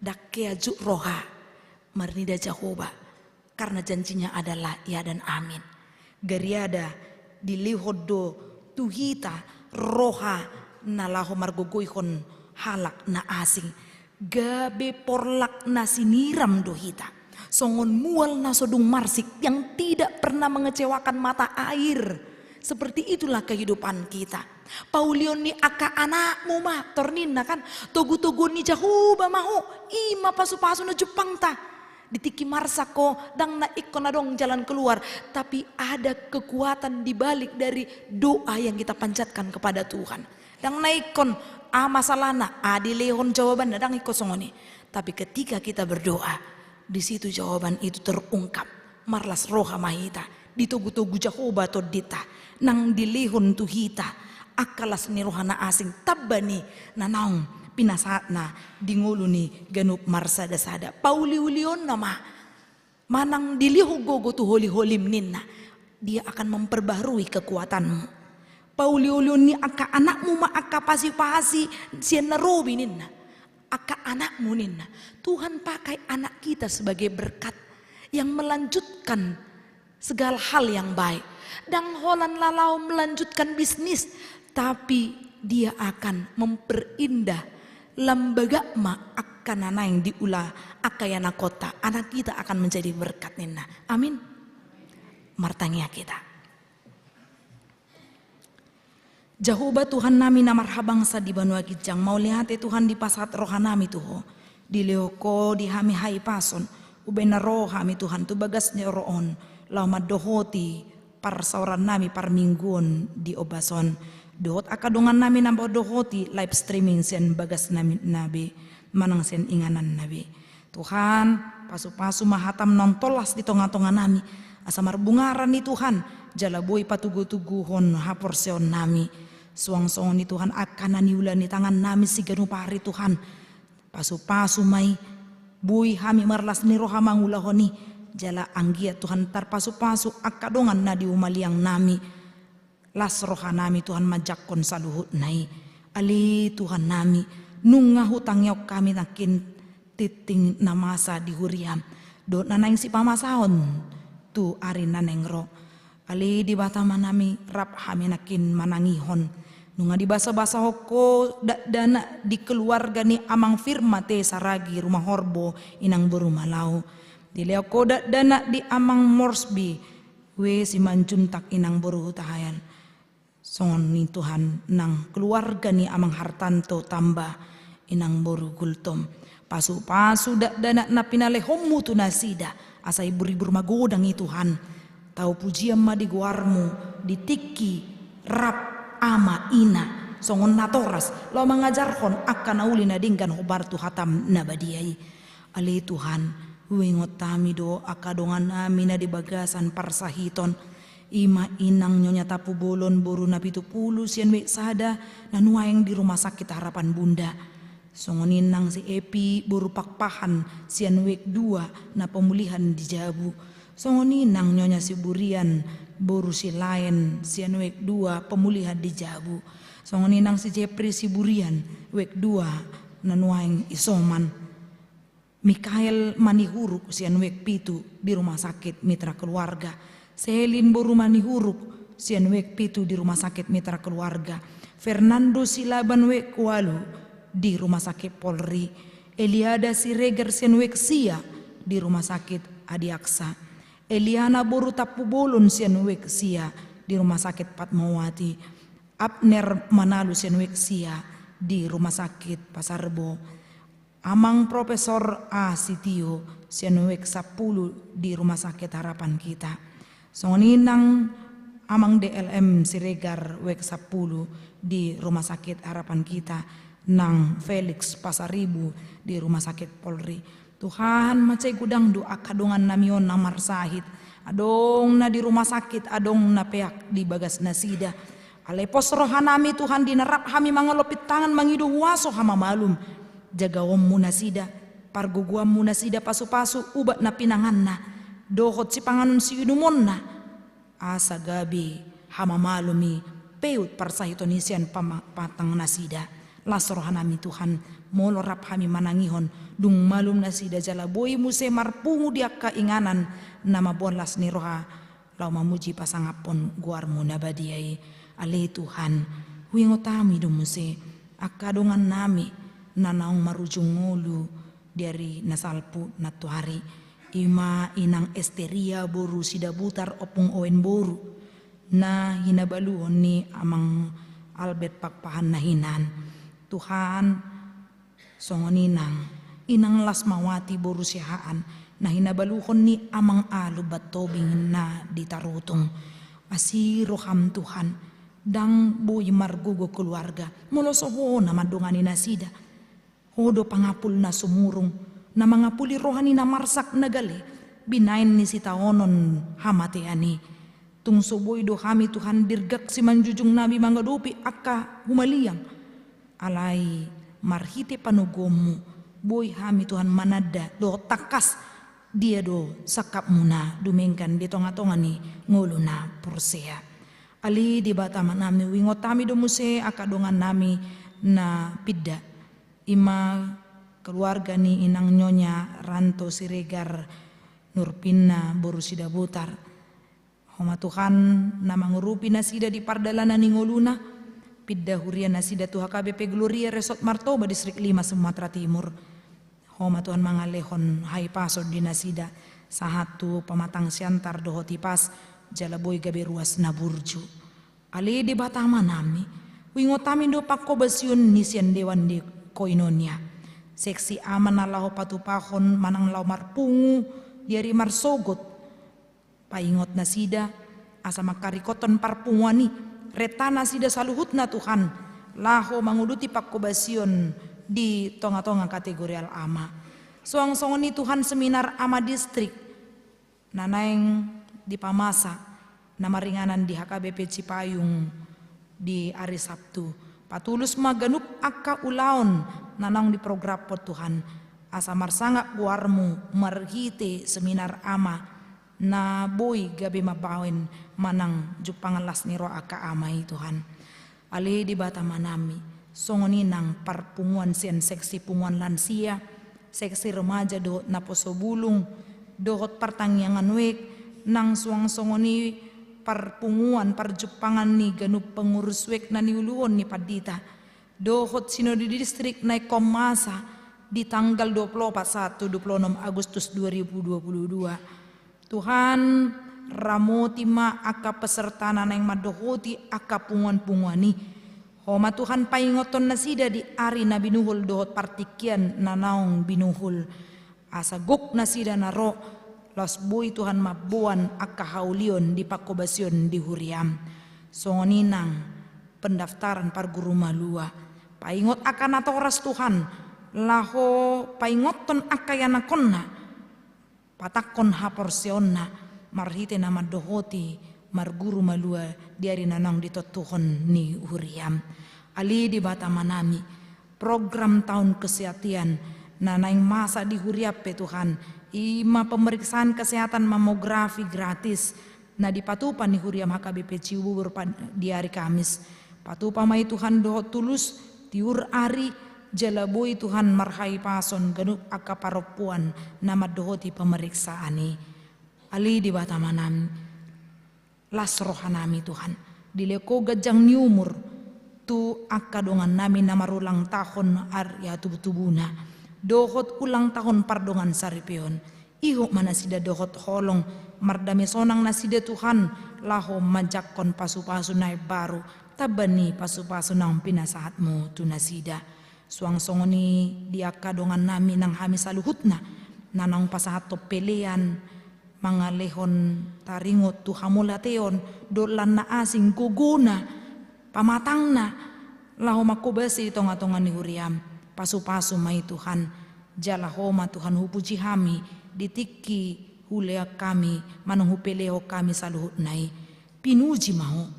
Ndang hea jut roha, marnida Jahowa, karena janjinya adalah ya dan amin. Gariada dilehon do tu hita roha na laho margogoihon halak na asing. Gabe porlak na siniram do hita. Songon mual na so dung marsik yang tidak pernah mengecewakan mata air. Seperti itulah kehidupan kita. Paulion ni angka anakmu ma, tor ninna kan, togu-toguon ni Jahowa ma ho, i ma pasu-pasu na jumpangta. Di tingki marsak ho, ndang na ingkon adong jalan keluar, tapi ada kekuatan di balik dari doa yang kita panjatkan kepada Tuhan. Ndang na ingkon, ah, masalahna, ah, dilehon jawabanna, ndang ingkon songon i. Tapi ketika kita berdoa, di situ jawaban itu terungkap. Marlas roha ma hita, ditogu-togu Jahowa tondinta, nang dilehon tu hita angka las ni roha na asing, tamba ni na naung pinasahatna di ngolu ni ganup marsada-sada. Pauli-ulionna ma, manang dilehon gogo tu holi-holim ninna, Dia akan memperbaharui kekuatanmu. Pauli-ulion ni angka anakmu ma angka pasi-pasi sian na robi ninna. Angka anakmu ninna. Tuhan pakai anak kita sebagai berkat yang melanjutkan segala hal yang baik. Ndang holan laho melanjutkan bisnis, tapi dia akan memperindah lam bagak ma angka na naeng diula angka ianakhonta, anak kita akan menjadi berkat ninna. Amin. Martangiang hita. Jahowa Tuhannami na marhabangsa di banua ginjang, mauliate Tuhan dipasahat rohanami tu Ho. Dilehon Ho di hami hahipason, umbahen na ro hami Tuhan tu bagas ni joro on, laho mandohoti parsaorannami parmingguon di ombas on. Dohot angka dongannami na mandohoti live streaming sian bagasnami na be, manang sian ingananna be. Tuhan, pasu-pasu ma hatam na tolhas di tonga-tonganami. Asa marbungaran i Tuhan, jala boi patugu-tuguhon haporseaonnami. Suang songon i Tuhan angka na niula ni tangannami siganup ari Tuhan. Pasu-pasu ma i, boi hami marlas ni roha mangulahon i. Jala anggiat Tuhan tarpasu-pasu angka dongan na di humaliangnami. Las rohanami Tuhan manjangkon saluhutna i. Ale Tuhannami, nunga hutangihon hami nangkin tingting na masa di huriam, dohot na naeng sipamasaon tu ari na naeng ro. Ale Debata Amanami, rap hami nangkin manangihon. Nunga dibasa-basahon Ho dakdanak di keluarga ni Amang Firma T Saragi Rumahorbo, inang boru Malau. Dilehon Ho dakdanak di Amang Morsby, W Simanjuntak inang boru Hutahaean. Songon i Tuhan nang keluarga ni Amang Hartanto Tamba inang boru Gultom. Pasu-pasu dakdanak na pinalehonmu tu nasida, asa ibur-ibur magodang i Tuhan. Tau pujian ma di goarmu di tingki rap ama ina, songon natoras, laho mangajarhon angka na uli na denggan hombar tu hatam na badia i. Ale Tuhan, huingot hami do angka dongannami na di bagasan parsahiton. I ma inang Nyonya Tampubolon boru na pitu pulu sian wijk sada na nuaeng di Rumah Sakit Harapan Bunda. Songon i nang si Epi boru Pakpahan sian wijk dua na pemulihan di jabu. Songon i nang Nyonya Siburian boru Silaen sian wijk dua pemulihan di jabu. Songon i nang si Jepri Siburian wijk dua na nuaeng isoman. Mikael Manihuruk sian wijk pitu di Rumah Sakit Mitra Keluarga. Selin boru Manihuruk sian wijk pitu di Rumah Sakit Mitra Keluarga. Fernando Silaban wijk ualu di Rumah Sakit Polri. Eliada Siregar sian wijk sia di Rumah Sakit Adiaksa. Eliana boru Tampubolon sian wijk sia di Rumah Sakit Fatmawati. Abner Manalu sian wijk sia di Rumah Sakit Pasar Rebo. Amang Profesor A Sitio sian wijk sampulu di Rumah Sakit Harapan Kita. Songon i nang Amang D L M Siregar wijk sampulu di Rumah Sakit Harapan Kita, nang Felix Pasaribu di Rumah Sakit Polri. Tuhan, mansai godang do angka dongan nami on na marsahit. Adong na di rumah sakit, adong na peak di bagas nasida. Alai pos roha nami Tuhan, di na rap hami mangalompit tangan mangido huaso hamamalum. Jagaonmu nasida, pargogoanmu nasida pasupasu ubat na pinanganna, dohot sipanganon siinumonna. Asa gabe hamamalum i, peut parsahiton i sian pama-, patang nasida. Las roha nami Tuhan, molo rap hami manangihon, dung malum nasida jala boi muse marpungu di angka inganan na mamboan las ni roha laho mamuji pasangaphon goarmu na badia i. Ale Tuhan, huingot hami do muse angka dongan nami na naung marujung ngolu di ari na salpu nantoari. I ma inang Esteria boru Sidabutar Ompung Owen boru, na hinabaluhon ni amang Albert Pakpahan na hinan. Tuhan, songon i nang inang Lasmawati boru Siahaan, na hinabaluhon ni amang Alu Batobing na di Tarutung. Asi roham Tuhan, ndang boi margogo keluarga molo so Ho na mandongani nasida. Ho do pangapul na sumurung, na mangapuli roha ni na marsak na gale, binaen ni sitaonon hamatean i. Tung so boi do hami Tuhan dirgak simanjujung nami mangadopi angka humaliang. Alai marhite panoguonmu, boi hami Tuhan mananda dohot tangkas dia do sangkapmuna dumenggan di tongatonga ni ngolu na porsea. Ale Debata Amanami, huingot hami do muse angka dongan nami na pinda. I ma keluarga ni inang Nyonya Ranto Siregar Nurpinna boru Sidabutar. Ho ma Tuhan na mangurupi nasida di pardalanan ni ngoluna, pinda huria nasida tu H K B P Gloria Resort Martoba, Distrik lima, Sumatera Timur. Ho ma Tuhan mangalehon hahipason di nasida, sahat tu pamatang siantar dohot hipas, jala boi gabe ruas na burju. Ale Debata Amanami, huingot hami do panghobasion ni sian Dewan ni Koinonia. Seksi ama na laho patupahon manang laho marpungu di ari marsogot. Paingot nasida, asa mangkarikothon parpunguan i, renta nasida saluhutna Tuhan, laho manguduti panghobasion di tongatonga kategorial ama. Suang songon i Tuhan seminar ama distrik, na naeng dipamasa, na maringanan di H K B P Cipayung di ari Sabtu. Patulus ma ganup angka ulaon na naung diprogramhon Tuhan, asa marsangap goarmu marhite seminar ama, na boi gabe mambahen manang jumpangan las ni roha angka ama i Tuhan. Ale Debata Amanami, songon i nang parpunguan sian seksi punguan lansia, seksi remaja dohot naposo bulung, dohot partangiangan wijk, nang suang songon i parpunguan parjumpangan ni ganup pengurus wijk na niuluhon ni pandita, dohot sinode distrik na ingkon masa di tanggal dua puluh opat sahat tu dua puluh enam Agustus dua ribu dua puluh dua. Tuhan, ramoti ma angka peserta na naeng mandohoti angka punguan-punguan i. Ho ma Tuhan paingothon nasida di ari na binuhul dohot partingkian na naung binuhul. Asa gok nasida na ro, laos boi Tuhan mamboan angka haulion di panghobasion di huriam. Songon i nang pendaftaran parguru malua. Paingot angka natoras Tuhan, laho paingothon angka ianakhonna. Patangkon haporseaonna marhite na mandohoti marguru malua di ari na naung ditontuhon ni huriam. Ale Debata Amanami, program taon kesehatan na naeng masa di huriam pe Tuhan, i ma pemeriksaan kesehatan mamografi gratis na dipatupa ni huriam H K B P Cibubur pad-, di ari Kamis. Patupa ma i Tuhan dohot tulus, tiur ari, jala boi Tuhan marhahipason ganup angka parompuan na mandohoti pemeriksaan i. Ale Debata Amanami, las rohanami Tuhan, dilehon Ho ganjang ni umur tu angka dongannami na marulang tahun ari hatubutubuna dohot ulang tahun pardongansaripeon. Ihut ma nasida dohot holong, mardame sonang nasida Tuhan, laho manjangkon pasupasu na imbaru, tamba ni pasupasu naung pinasahatmu tu nasida. Suang songon i di angka dongannami nang hami saluhutna, na naung pasahathon pelean, mangalehon taringot tu hamauliateon, dohot lan na asing, gogona, pamatangna, laho manghobasi di tongatonga ni huriam. Pasupasu ma i Tuhan, jala Ho ma Tuhan hupuji hami, di tingki hulean hami, manang hupelehon hami saluhutna i. Pinuji ma Ho,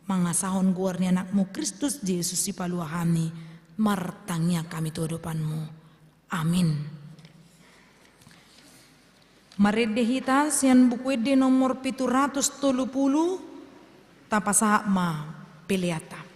mangasahon goar ni Anakmu Kristus Jesus Sipalua hami, martangiang hami tu adopanMu. Amin. Marende hita sian Buku Ende nomor pitu ratus tolu pulu, tapasahat ma peleanta.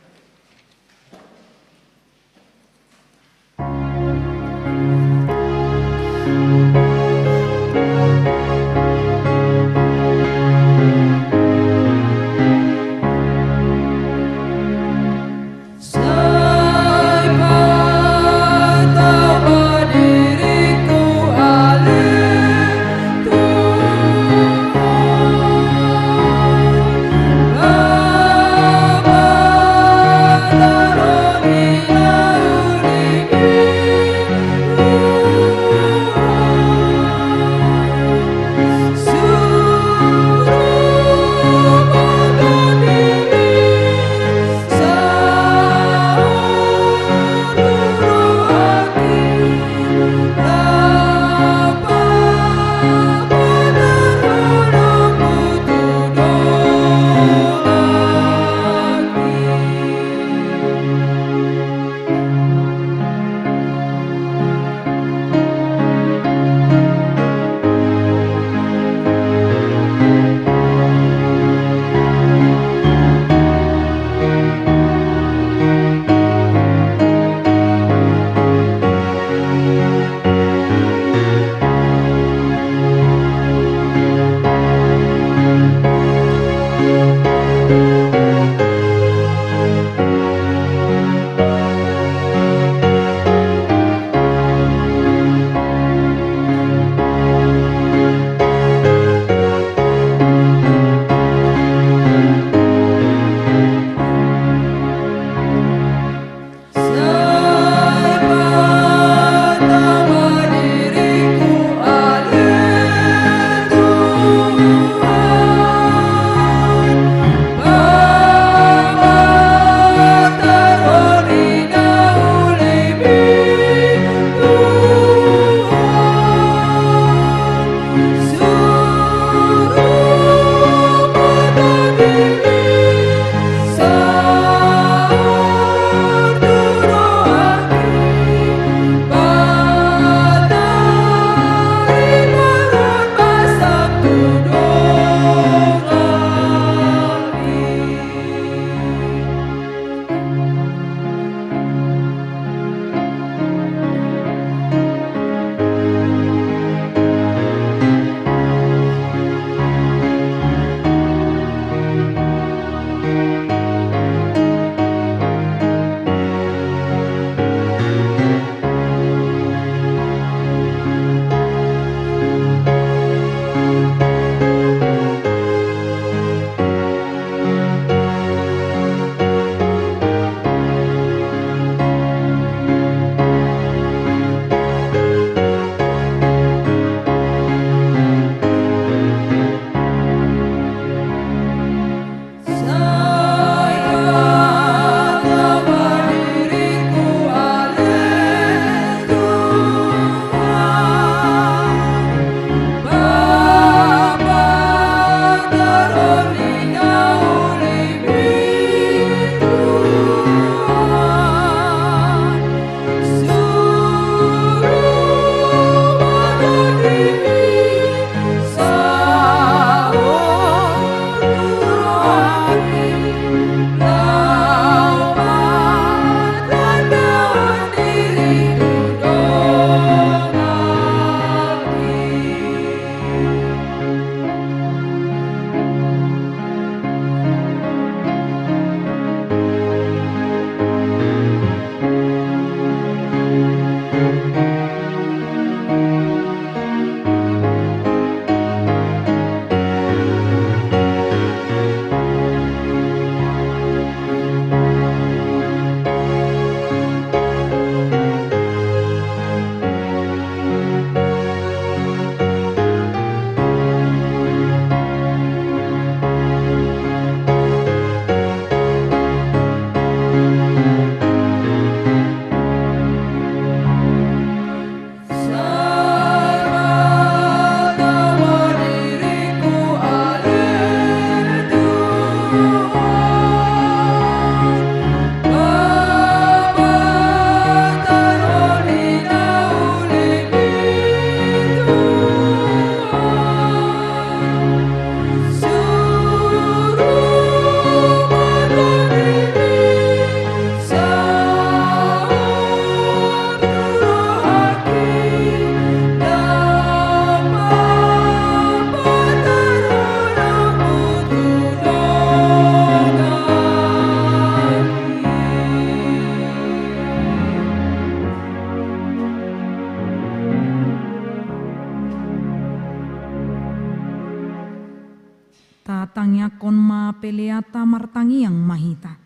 Tatangiangkon ma peleanta, martangiang ma hita.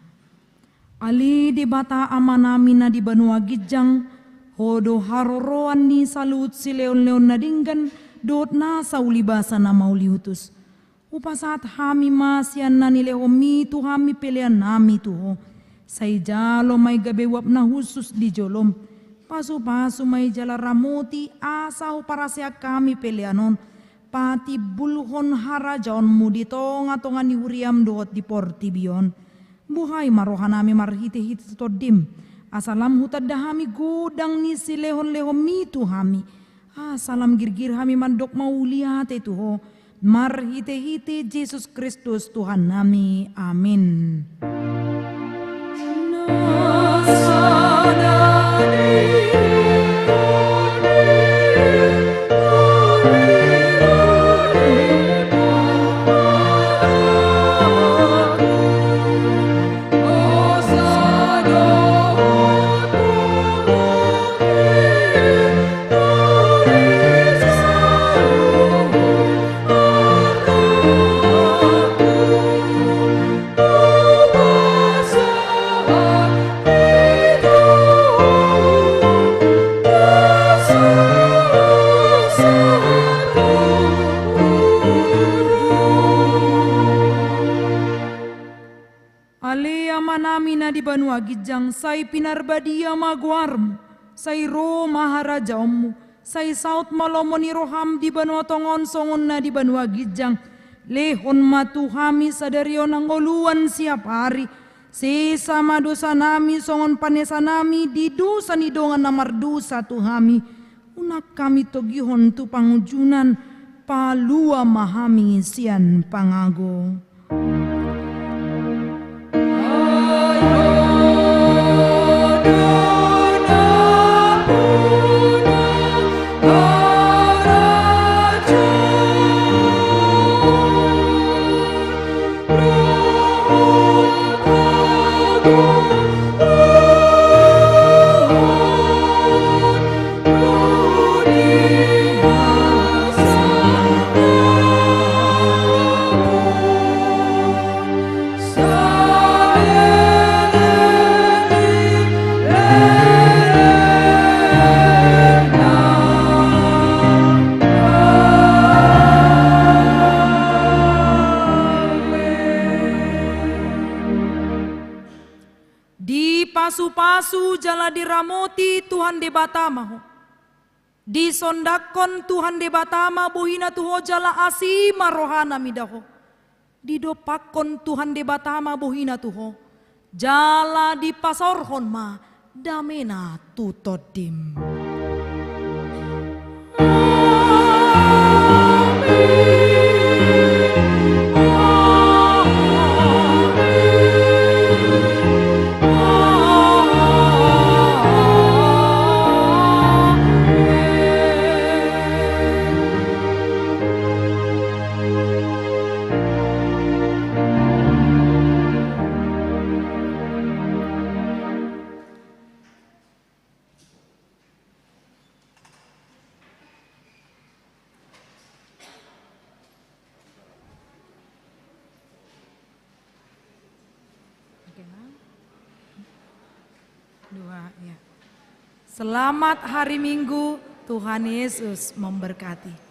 Ale Debata Amanami na di banua ginjang, Ho do haroroan ni saluhut silehonlehon na denggan dohot nasa ulibasa na mauliutus. Hupasahat hami ma sian na nilehonMi tu hami peleannami tu Ho. Sai jalo ma i gabe uap na hushus di joloM. Pasupasu ma i jala ramoti asa huparaseak hami pelean on patimbulhon harajaonMu di tongatonga ni huriaM dohot di portibi on. Buhai ma rohanami marhitehite tu TondiM, asa lam hutanda hami godang ni silehonlehonMi tu hami, asa lam girgir hami mandok mauliate tu Ho, marhitehite Jesus Kristus Tuhannami. Amin. Ale Amanami na di banua ginjang, sai pinarbadia ma goarMu, sai ro ma harajaonMu, sai saut ma lomo ni rohaM di banua tonga on songon na di banua ginjang. Lehon ma tu hami sadari on hangoluan siapari. Sesa ma dosanami songon panesanami di dosa ni dongan na mardosa tu hami. Unang hami togihon tu pangunjunan, palua ma hami sian pangago. Dipasupasu jala diramoti Tuhan Debata ma ho. Disondangkon Tuhan Debata ma bohina tu ho jala asi ma rohana mida ho. Didompakkon Tuhan Debata ma bohina tu ho, jala dipasaorhon ma damena tu tondim. Dua, ya. Selamat hari Minggu, Tuhan Yesus memberkati.